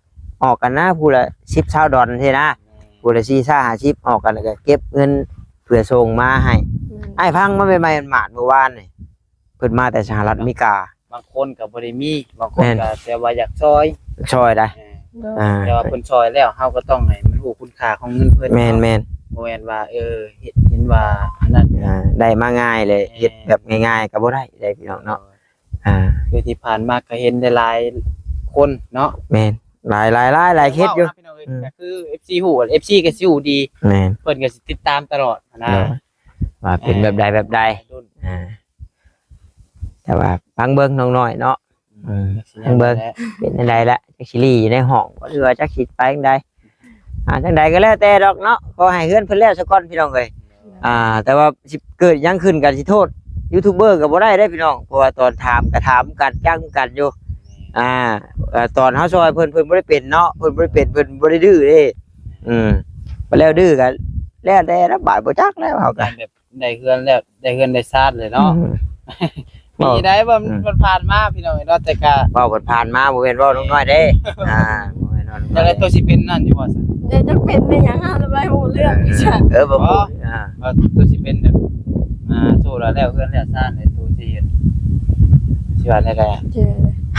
ອອກກັນນະ ຜູ້ລະສິບຊາວດອນຊີ້ນະ ຜູ້ລະສີ່ ຫ້າ ຫ້າສິບ ອອກກັນ ແລ້ວກໍເກັບເງິນເພື່ອສົ່ງມາໃຫ້ ແມ່ນ ອ້າຍຟັງມາໃໝ່ໆ ໝາດໆ ມື້ວານນີ້ ເພິ່ນມາແຕ່ສະຫະລັດອາເມລິກາ ບາງຄົນກໍບໍ່ໄດ້ມີ ບາງຄົນ ແມ່ນ ກໍແຕ່ວ່າຢາກຊ່ອຍ ຢາກຊ່ອຍໄດ໋ ເອີ ໂດຍ ອ່າ ແຕ່ວ່າເພິ່ນຊ່ອຍແລ້ວ ເຮົາກໍຕ້ອງໃຫ້ມັນຮູ້ຄຸນຄ່າຂອງເງິນເພິ່ນ ແມ່ນ ເນາະ ແມ່ນ ບໍ່ແມ່ນວ່າ ເອີ ເຮັດ ເຫັນວ່າອັນນັ້ນ ອ່າ ໄດ້ມາງ່າຍເລີຍ ແມ່ນ ເຮັດແບບງ່າຍໆກໍບໍ່ໄດ້ເດ້ພີ່ນ້ອງເນາະ ໂດຍ ອ່າ ຄືທີ່ຜ່ານມາກໍເຫັນຫຼາຍໆຄົນເນາະ ແມ່ນ ຫຼາຍໆ ຫຼາຍໆເຂດຢູ່ ເວົ້ານະພີ່ນ້ອງເອີຍ ອືມ ກໍຄືເອັຟຊີຮູ້ ເອັຟຊີກໍຊິຮູ້ດີ ແມ່ນ ເພິ່ນກໍຊິຕິດຕາມຕະຫຼອດຫັ້ນນະ ໂດຍ ວ່າເປັນແບບໃດແບບໃດ ອ່າ ອ່າ ແຕ່ວ່າຟັງເບິ່ງນ້ອງນ້ອຍເນາະ ອືມ ອືມ ຟັງເບິ່ງ ເປັນຈັ່ງໃດລະ ຈັກຊິລີ້ຢູ່ໃນຫ້ອງບໍ່ ຫຼືວ່າຈັກຊິໄປຈັ່ງໃດ ອ່າ ຈັ່ງໃດກໍແລ້ວແຕ່ດອກເນາະ ຂໍໃຫ້ເຮືອນເພິ່ນແລ້ວຊະກ່ອນພີ່ນ້ອງເອີຍ ອ່າ ແຕ່ວ່າຊິເກີດຫຍັງຂຶ້ນກໍຊິໂທດຢູທູບເບີກໍບໍ່ໄດ້ເດ້ພີ່ນ້ອງ ເພາະວ່າຕອນຖາມກໍຖາມກັນຈັງກັນຢູ່ ອ່າ ເອີ ຕອນເຮົາຊ່ອຍເພິ່ນ ເພິ່ນບໍ່ໄດ້ເປັນເນາະ ເພິ່ນບໍ່ໄດ້ເປັນ ເພິ່ນບໍ່ໄດ້ດື້ເດ້ ອືມ ບັດແລ້ວດື້ກໍແລ້ວແຕ່ລະບາດ ບໍ່ຈັກແລ້ວເຮົາກໍ ໄດ້ເຮືອນແລ້ວ ໄດ້ເຮືອນໄດ້ຊານເລີຍເນາະ ອືມ ມີໄດ້ບໍ່ ອືມ ມັນຜ່ານມາພີ່ນ້ອງເນາະ ແຕ່ກະ ເວົ້າຜ່ານໆມາ ບໍ່ແມ່ນເວົ້ານ້ອຍໆເດ້ ອ່າ ບໍ່ແມ່ນເວົ້ານ້ອຍໆ ແຕ່ລະໂຕຊິເປັນນັ້ນຢູ່ບໍ່ຊະ ແຕ່ຈັກເປັນແມ່ນຫຍັງ ເຮົາລະບໍ່ຮູ້ເລື່ອງ ເອີ ບໍ່ຮູ້ ອ່າ ວ່າໂຕຊິເປັນແບບ ອ່າ ໂຊລະແລ້ວເຮືອນແລ້ວຊານ ໂຕຊິເຮັດ ຊິວ່າແນວໃດ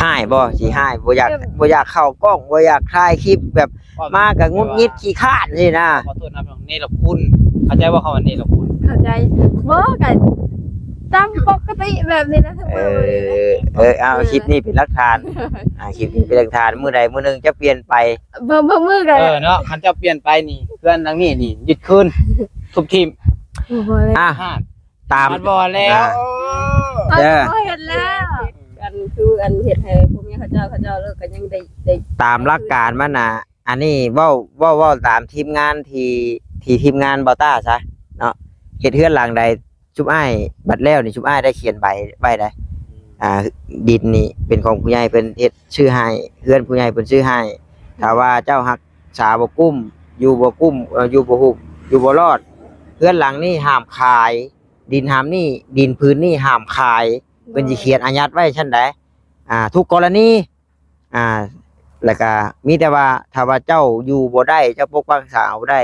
ຮ້າຍບໍ່ ຊິຮ້າຍ ບໍ່ຢາກ ບໍ່ຢາກເຂົ້າກ້ອງ ບໍ່ຢາກຖ່າຍຄລິບແບບ ມາກໍຫງຸດຫງິດຂີ້ຄ້ານຊີ້ນະ ຂໍໂທດນຳ ເນລະຄຸນ ເຂົ້າໃຈບໍ່ ຄຳວ່າເນລະຄຸນ ເຂົ້າໃຈ ບໍ່ ກໍ ຕາມປົກກະຕິແບບນີ້ແຫຼະ ເອີ ເອີ ເອົາ ເອີ ຄລິບນີ້ເປັນຫຼັກຖານ ອ່າ ຄລິບນີ້ເປັນຫຼັກຖານ ມື້ໃດມື້ໜຶ່ງຈະປ່ຽນໄປ ບາງ ບາງມື້ກໍ ເອີ ເນາະ ຄັນເຈົ້າປ່ຽນໄປນີ້ ເຮືອນຫຼັງນີ້ນີ້ຍຶດຄືນ ທຸບຖິ້ມ ບໍ່ ບໍ່ແລ້ວ ອ່າ ຕາມ ມັນບໍ່ແລ້ວ ອ່າ ເອີ ເອີ ບໍ່ເຮັດແລ້ວ ອັນ ຄື ອັນ ເຮັດໃຫ້ພວກເມຍເຂົາເຈົ້າ ເຂົາເຈົ້າເລີກກໍຍັງໄດ້ ໄດ້ ຕາມຫຼັກການມັນນະ ອັນນີ້ເວົ້າ ເວົ້າ ເວົ້າຕາມທີມງານທີ່ ທີ່ທີມງານບໍ່ຕ້າຊະເນາະ ເຮັດເຮືອນຫຼັງໃດ ຊຸມອ້າຍບັດແລ້ວນີ້ ຊຸມອ້າຍໄດ້ຂຽນໃບໄວ້ໃດ໋ ອ່າ ດິນນີ້ເປັນຂອງຜູ້ໃຫຍ່ເພິ່ນເຮັດ ຊື້ໃຫ້ ເຮືອນຜູ້ໃຫຍ່ເພິ່ນຊື້ໃຫ້ ຖ້າວ່າເຈົ້າຮັກສາບໍ່ກຸ້ມ ຢູ່ບໍ່ກຸ້ມ ເອີ ຢູ່ບໍ່ຮຸ້ມ ຢູ່ບໍ່ລອດ ເຮືອນຫຼັງນີ້ຫ້າມຂາຍ ດິນຫ້າມນີ້ ດິນຜືນນີ້ຫ້າມຂາຍ ເພິ່ນຊິຂຽນອາຍັດໄວ້ຊັ້ນໃດ໋ ອ່າ ທຸກກໍລະນີ ອ່າ ແລ້ວກະມີແຕ່ວ່າ ຖ້າວ່າເຈົ້າຢູ່ບໍ່ໄດ້ ເຈົ້າປົກປັກຮັກສາເອົາບໍ່ໄດ້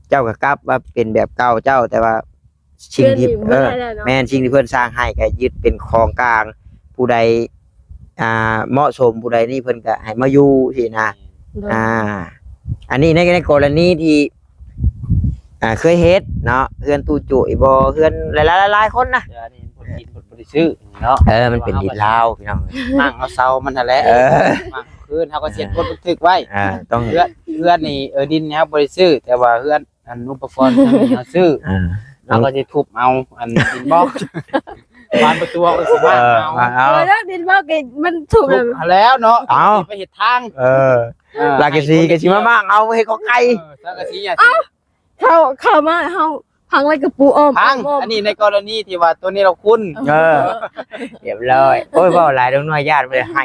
ເຈົ້າກໍກັບມາເປັນແບບເກົ່າເຈົ້າ ແຕ່ວ່າສິ່ງທີ່ ເອີ ແມ່ນ ສິ່ງທີ່ເພິ່ນສ້າງໃຫ້ກໍຍຶດເປັນຂອງກາງ ຜູ້ໃດ ອ່າ ເໝາະສົມ ຜູ້ໃດນີ້ເພິ່ນກໍໃຫ້ມາຢູ່ຊີ້ນະ ໂດຍ ອ່າ ອັນນີ້ໃນ ໃນກໍລະນີທີ່ ອ່າ ເຄີຍເຮັດເນາະ ເຮືອນຕູ້ໂຈຍບໍ່ ເຮືອນຫຼາຍໆ ຫຼາຍໆ ຄົນນະ ແຕ່ວ່າອັນນີ້ເພິ່ນດິນເພິ່ນບໍ່ໄດ້ຊື້ເນາະ ເອີ ມັນເປັນດິນລາວພີ່ນ້ອງ ໝັ້ງເອົາເສົາມັນຫັ້ນແຫຼະ ເອີ ໝັ້ງຄືນ ເຮົາກໍເຊັນບົດບັນທຶກໄວ້ ອ່າ ຕ້ອງ ເຮືອນ ເຮືອນນີ້ ເອີ ດິນນີ້ເຮົາບໍ່ໄດ້ຊື້ ແຕ່ວ່າເຮືອນ ອັນ ອຸປະກອນທາງນີ້ເຮົາຊື້ ອ່າ ເຮົາກໍຊິທຸບເອົາ ອັນ ດິນບລັອກ ບານປະຕູເຮົາກໍຊິມາເອົາ ເອີ ມາເອົາ ເອີ ແລ້ວດິນບລັອກນີ້ມັນທຸບ ທຸບແລ້ວເນາະ ເອົາ ໄປເຮັດທາງ ເອີ ເອີ ລະກະສີກໍຊິມາມ້າງເອົາເຮັດຂອງໄກ່ ເອີ ສັງກະສີຫຍັງ ເອົ້າ ເຂົ້າ ເຂົ້າມາເຮົາພັງໄວ້ກະປູອ້ອມ ພັງ ອ້ອມ ອັນນີ້ໃນກໍລະນີທີ່ວ່າຕົວເນລະຄຸນ ເອີ ຮຽບຮ້ອຍ ໂອ້ຍ ເວົ້າຫຼາຍ ນ້ອງນ້ອຍຢ້ານບໍ່ໄດ້ໃຫ້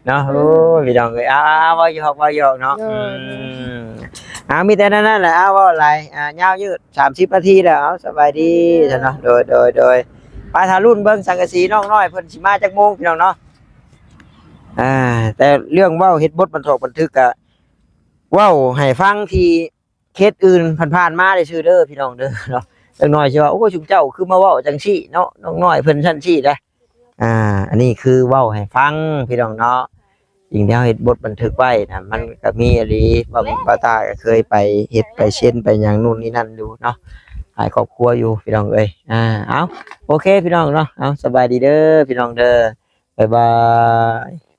ເນາະ ໂອ້ຍ ພີ່ນ້ອງເອີຍ ເອົາ ເວົ້າຫຍອກ ເວົ້າຫຍອກເນາະ ໂດຍ ອືມ ເອົາ ມີແຕ່ນັ້ນແຫຼະ ເອົາ ເວົ້າຫຼາຍ ອ່າ ຍາວຍືດ ສາມສິບນາທີແລ້ວ ເອົາ ສະບາຍດີ ເອີ ຊະເນາະ ໂດຍ ໂດຍ ໂດຍ ໄປຖ້າລຸ້ນເບິ່ງສັງກະສີນ້ອງນ້ອຍເພິ່ນຊິມາຈັກໂມງ ພີ່ນ້ອງເນາະ ອ່າ ແຕ່ເລື່ອງເວົ້າເຮັດບົດບັນທອກບັນທຶກກະ ເວົ້າໃຫ້ຟັງທີ່ເຂດອື່ນຜ່ານໆມາໄດ້ຊື່ເດີພີ່ນ້ອງເດີເນາະ ຈັກໜ່ອຍຊິວ່າ ໂອ້ຍ ຊຸມເຈົ້າຄືມາເວົ້າຈັ່ງຊີ້ເນາະ ນ້ອງນ້ອຍເພິ່ນຊັ້ນຊີ້ເດ້ ອ່າ ອັນນີ້ຄືເວົ້າໃຫ້ຟັງພີ່ນ້ອງເນາະ ສິ່ງທີ່ເຮົາເຮັດບົດບັນທຶກໄວ້ນະ ມັນກໍມີອີ່ຫຼີ ບ່າວຕາກໍເຄີຍໄປເຮັດໄປເຊັນໄປຫຍັງນູ້ນນີ້ນັ້ນຢູ່ເນາະ ຫຼາຍຄອບຄົວຢູ່ພີ່ນ້ອງເອີຍ ອ່າ ເອົາ ໂອເຄພີ່ນ້ອງເນາະ ເອົາ ສະບາຍດີເດີພີ່ນ້ອງເດີ ບາຍບາຍ.